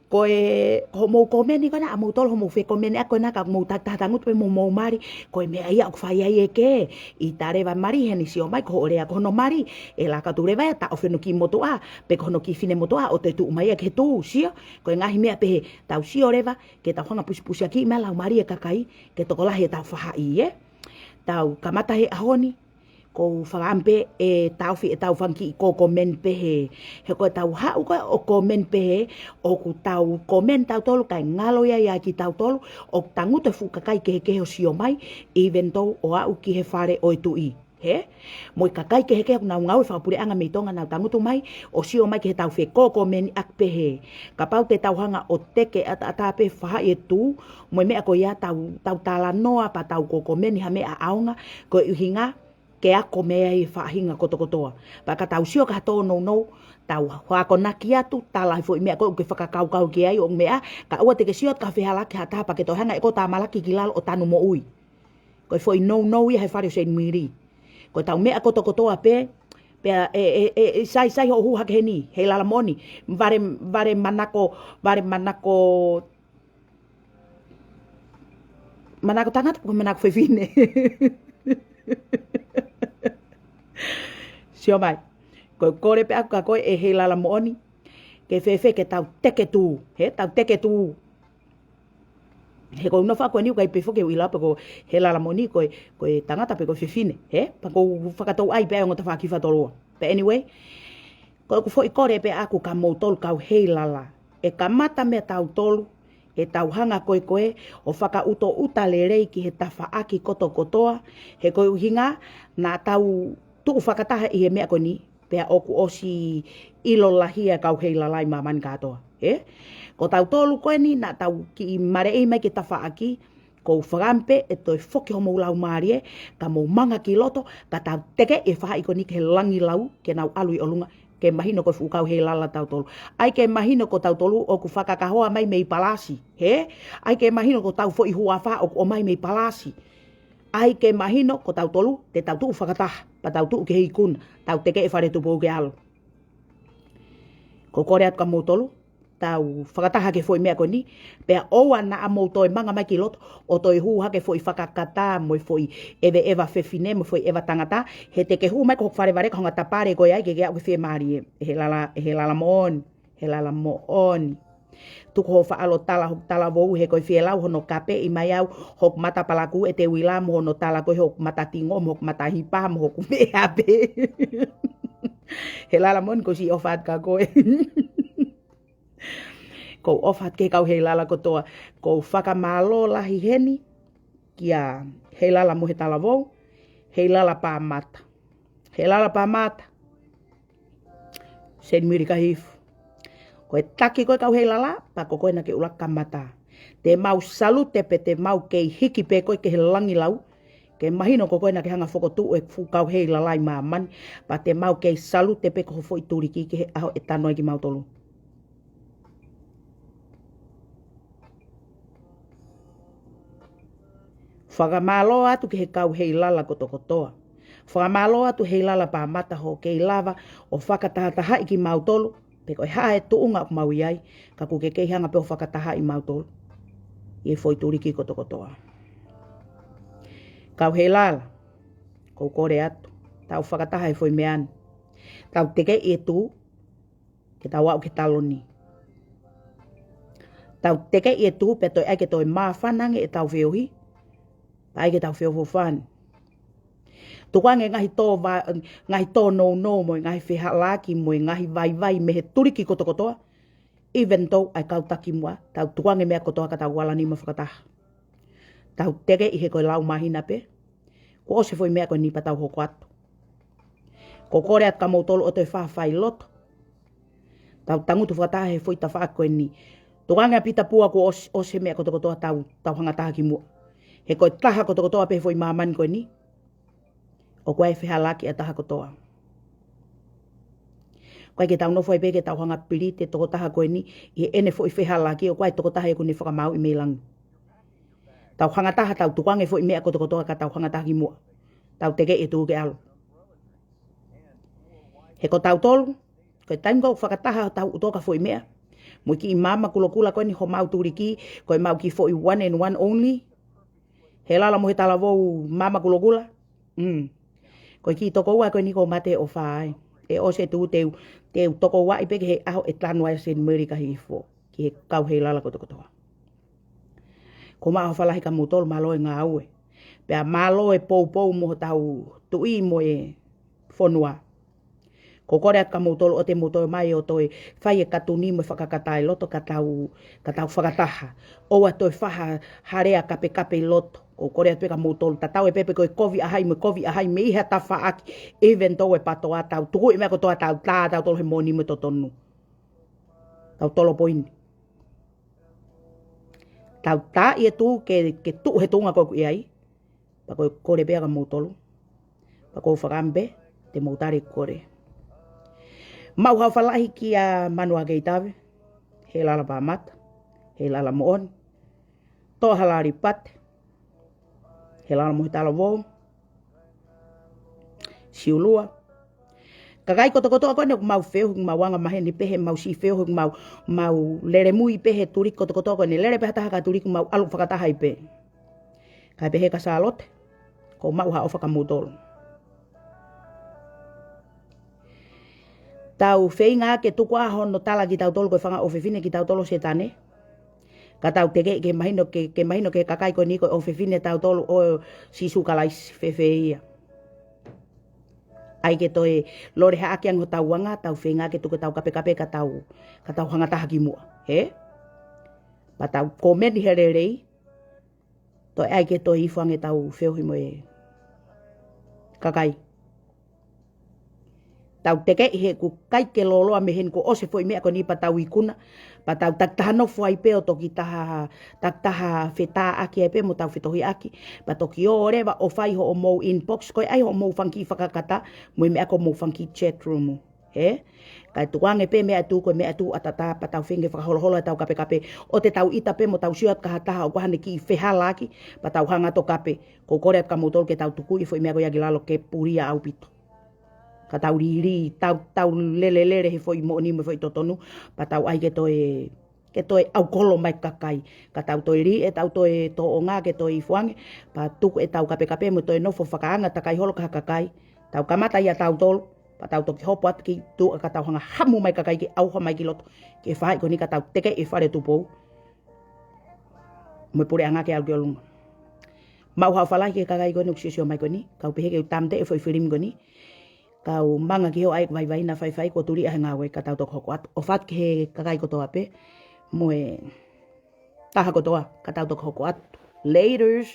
Ko e, hoʻomou komeni ko ena, ʻa moutolu hoʻomou fekōkomeni ʻaki ko ena ka mou ta-, taha tangutu pē mo mou mali, ko e meʻa ia ʻoku fai ai e kē, ʻita leva e mali heni sio mai, ko hoʻo lea ko hono mali, ʻe laka atu leva ia, taʻofi hono kiʻi motuʻa, pe ko hono kiʻi finemotuʻa, ʻo toe tuʻu mai ia ki he tuʻu, sio, ko e ngaahi meʻa pehē, tau sio leva, ke tau hanga ʻo pusipusiʻaki mai e laumālie e kakai, ke tokolahi ʻetau faʻahi, ē? Tau kamata he ʻaho ni, kou fakaʻamu pē ʻe taʻofi ʻetau fanga kiʻi kokomeni pehē. He ko ʻetau haʻu ko ē ʻo komeni pehē, ʻoku tau komeni tautolu kae ngalo ia ia kitautolu, ʻoku tangutu e fuʻu kakai kehekehe ʻo sio mai, even though ʻo aʻu ki he fale ʻo e tuʻi. He? Mo e kakai kehekehe ʻoku nau ngāue fakapuleʻanga mei Tonga nau tangutu mai, ʻo sio mai ki heʻetau fekōkomeni ʻaki pehē. Kapau te tau hanga ʻo teke ʻataʻatā pē faʻahi e tuʻu, mo e meʻa ko ia tau, tau talanoa pea tau kokomeni ha meʻa ʻaonga, ko e ʻuhinga, ke ako mei ai e faʻahinga kotokotoa. Pea ka tau sio ki ha tōnounou, tau akonaki atu, tala he foʻi meʻa ko ē ʻoku ke fakakaukau ki ai ʻo meʻa, kae ʻoua te ke sio atu ki ha fehālaaki ha taha pea ke toe hanga ʻe koe ʻo tāmalaki ki lalo ʻo tanu moʻui. Ko e foʻi nounou ia he fale ʻo Senimili. Ko ʻetau meʻa kotokotoa pē, pea ʻe, ʻe, ʻe, ʻe saisai hoʻo hū hake heni, Heilala moʻoni, vale, vale manako, vale manako, manako tangata, pe ko e manako fefine. Sio mai. Ko e kole pē ʻaku kia koe ʻe Heilala moʻoni. Ke fēfē ke tau teke tuʻu, he, tau teke tuʻu. He kou nofo ʻaku eni ʻoku ʻikai pē foki ke u ʻilo pe ko Heilala moʻoni ko e, ko e tangata pe ko e fefine, he? Pea kou fakatouʻai pē ʻa e ongo tafaʻaki fakatoloa. But anyway, Ko ʻeku foʻi kole pē ʻaʻaku kia moutolu kau Heilala. ʻE kamata meia tautolu, ʻetau hanga ko ē ko ē ʻo fakaʻutoʻuta lelei ki he tafaʻaki kotokotoa, he ko e ʻuhinga naʻa tau tuʻu fakataha ʻi he meʻa ko eni, pea ʻoku ʻosi ʻilo lahi ʻa e kau Heilala ʻi māmani kātoa. Ē? Ko tautolu ko eni naʻa tau kiʻi maleʻi mai ki he tafaʻaki, ʻoku ou fakaʻamu pē ʻe toe foki homou laumālie, ka mou manga ki loto, ka tau tekeʻi e faʻahi ko eni ki he langi lau, ke nau ʻalu ʻi ʻolunga, ke mahino ko e fuʻu kau Heilala tautolu. ʻAi ke mahino ko tautolu ʻoku fakakahoa mai mei Palasi, hē? ʻAi ke mahino ko hotau foʻi huafa ʻoku ʻomai mei Palasi. ʻAi ke mahino ko tautolu, te tau tuʻu fakataha, pea tau tuʻu ki he ikuna, tau tekeʻi e fale tupu ke ʻalu. ʻOku ou kole atu kia moutolu, tau fakataha ki he foʻi meʻa ko eni, pea ʻoua naʻa mou toe manga mai ki loto, ʻo toe hū hake e foʻi fakakata, mo e foʻi ʻeveʻeva fefine, mo e foʻi ʻeva tangata, he te ke hū mai ki hoku fale vale ka hounga tapale koe ai ke ke aʻu ki he fiemālie, ʻe Heilala, ʻe Heilala moʻoni, Heilala moʻoni. Tuku hoʻo faʻa ʻalu ʻo tala hoku talavou he ko e fielau hono kapeʻi mai au, hoku mata palakū ʻe Teuila mo hono tala ko ē hoku mata tingo, mo hoku mata hipa, mo hoku meʻa pē. Heilala moʻoni, ʻoku ou siʻi ʻofa atu kia koe. ʻOku ou ʻofa atu ki he kau Heilala kotoa. ʻOku ou fakamālō lahi heni kia Heilala mo e talavou, Heilala Pāmata. Heilala Pāmata. Seni Mili Kahifo. Ko e taki ko ē kau Heilala, pea ko koe naʻa ke ʻuluaki kamata. Te mau salute pē, te mau kei hiki pē koe ki he langi lau, ke mahino ko koe naʻa ke hanga ʻo fokotuʻu e fuʻu kau Heilala ʻi māmani, pea te mau kei salute pē ko hoʻo foʻi tuliki ki he ʻaho ʻe tanu ai kimautolu. Fakamālō atu ki he kau Heilala kotokotoa. Fakamālō atu Heilala Pāmata hoʻo kei lava ʻo fakatahatahaʻi kimautolu, pe ko e hā e tuʻunga ʻoku mau ʻi ai, ka ʻoku ke kei hanga pē ʻo fakatahaʻi mautolu ʻi he foʻi tuliki kotokotoa. Kau Heilala, ʻoku ou kole atu, tau fakataha he foʻi meʻa ni. Tau tekeʻi e tuʻu, ke tau aʻu ki he taloni. Tau tekeʻi e tuʻu pea toe ʻai ke toe māfana ange ʻetau feohi, pea ʻai ke tau feʻofoʻofani. Tukuange e ngaahi tō va-, ngaahi tō nounou mo e ngaahi fehalaaki mo e ngaahi vaivai mei he tuliki kotokotoa, even though ʻa e kau taki muʻa, tau tukuange e meʻa kotoa ka tau ala nima fakataha. Tau tekeʻi he ko e lau māhina pē, kuo ʻosi e foʻi meʻa ko eni pea tau hoko atu. ʻOku ou kole atu kia moutolu ʻo toe fāfai loto. Tau tangutu fakataha he foʻi tafaʻaki ko eni. Tukuange ʻa Pita Pua kuo ʻosi, ʻosi e meʻa kotokotoa, tau, tau hanga taha kimuʻa. He ko e taha kotokotoa pē he foʻi māmani ko eni, ʻoku ʻi ai e fehalaaki ʻa e taha kotoa. ʻOku ʻikai ke tau nofo ai pē ke tau hanga ʻo pilite e tokotaha ko eni ʻi heʻene foʻi fehalaaki, ʻoku ʻi ai e tokotaha ʻoku ne fakamāuʻi mei langi. Tau hanga taha, tau tukuange e foʻi meʻa kotokotoa ka tau hanga taha kimuʻa. Tau tekeʻi e tuʻu ke ʻalu. He ko tautolu, ko e taimi ʻoku fakataha hotau ʻutoka foʻi meʻa, mo e kiʻi maama kulokula ko eni homau tuliki, ko ʻemau kiʻi foʻi one and one only, Heilala mo e talavou maama kulokula. Mm. Ko e kiʻi tokoua ko eni ʻoku mate ʻofa ai. ʻE ʻosi e tuʻu, te u, te u tokouaʻi pē ki he ʻaho ʻe tanu ai ʻa Seni Mili Kahifo ki he kau Heilala kotokotoa. ʻOku ou maʻu e ʻofa lahi kia moutolu, mālō e ngāue. Pea mālō e poupou mo hotau tuʻi mo e fonua. ʻOku ou kole atu kia moutolu ʻoua te mou toe ō mai ʻo toe fai e katuni mo e fakakata ʻi loto ka tau, ka tau fakataha. ʻOua toe fai ha lea kapekape ʻi loto. ʻOku ou kole atu pē kia moutolu, tatau ai pē pe ko e kovi ʻa hai mo e kovi ʻa hai mei ha tafaʻaki, even though e PTOA, tau tukuʻi e meʻa kotoa, tau tā tautolu he moʻoni mo e totonu. Tau tolo poini. Tau taaʻi e tuʻu ke, ke tuʻu he tuʻunga ko ē ʻoku ʻi ai. Pea ko e kole pē ia kia moutolu. Pea ʻoku ou fakaʻamu pē te mou tali e kole. Maʻu ha ʻofa lahi kia Manuakeitave, Heilala Pāmata, Heilala moʻoni, Toʻohala Alipate, Heilala mo e talavou, Siulua. Kakai kotokotoa ko eni ʻoku mau feohi, ʻoku mau anga maheni pē he mau siʻi feohi, ʻoku mau, mau lele mui pē he tuliki kotokotoa ko eni, lele pē ha taha ki ha tuliki ʻoku mau ʻalu fakataha ai pē. Kae pehē kia Sālote, ʻoku ou maʻu ha ʻofa kia moutolu. Tau feinga ke tuku ā hono tala kia tautolu ko e fanga ʻofefine kia tautolu ʻo Sētane. Ka tau tekeʻi ke mahino ke, ke mahino ki he kakai ko eni ko e ʻofefine tautolu ʻo Sīsū Kalaisi, fēfē ia. ʻAi ke toe lole haʻaki ange hotau anga, tau feinga ke tuku ʻetau kapekape ka tau, ka tau hanga taha ki muʻa. Hē? Pea tau komeni he lelei, toe ʻai ke toe ifo ange ʻetau feohi mo e kakai. Tau tekeʻi he ʻoku ʻikai ke lōloa mei heni kuo ʻosi e foʻi meʻa ko eni pea tau ikuna. Pea tau takitaha nofo ai pē ʻo toki taha, takitaha fetāʻaki ai pē mo tau fetohiʻaki. Pea toki ō leva ʻo fai hoʻomou inbox, ko e ʻai hoʻomou fanga kiʻi fakakata, mo e meʻa ko hoʻomou fanga kiʻi chat room. Hē? Kae tuku ange pē meʻa ʻe tuʻu, ko e meʻa ʻe tuʻu ʻatatā pea tau feinga fakaholohola ʻetau kapekape. ʻOua te tau ʻita pē mo tau sio atu ki ha taha ʻoku ʻi ai haʻane kiʻi fehālaaki, pea tau hanga ʻo kape. Ko e kole atu kia moutolu ke tau tuku e foʻi meʻa ko ia ki lalo ke pulia ʻaupito. Ka tau lī, lī, tau, tau lelelele he foʻi moʻoni mo e foʻi totonu, pea tau ʻai ke toe, ke toe ʻaukolo mai e kakai. Ka tau toe lī, ʻetau toe tōʻonga ke toe ifo ange, pea tuku ʻetau kapekape mo toe nofo fakaanga takai holo ki ha kakai. Tau kamata ia ʻatautolu, pea tau toki hopo atu ki tuʻa ka tau hanga ʻo hamu mai e kakai ke ʻauha mai ki loto, ki he faʻahi ko eni ka tau tekeʻi e Fale ʻo Tupou mo e puleʻanga ke ʻalu ki ʻolunga. Maʻu haʻo fālahi ki he kakai ko eni ʻoku siosio mai ko eni, kau pehē ke u tāmateʻi e foʻi filimi ko eni, kau manga ki hoʻo ʻai e vaivai na faifai kuo tuli ʻa e ngāue ka tau toki hoko atu. ʻOfa atu ki he kakai kotoa pē, mo e taha kotoa, ka tau toki hoko atu. Laters.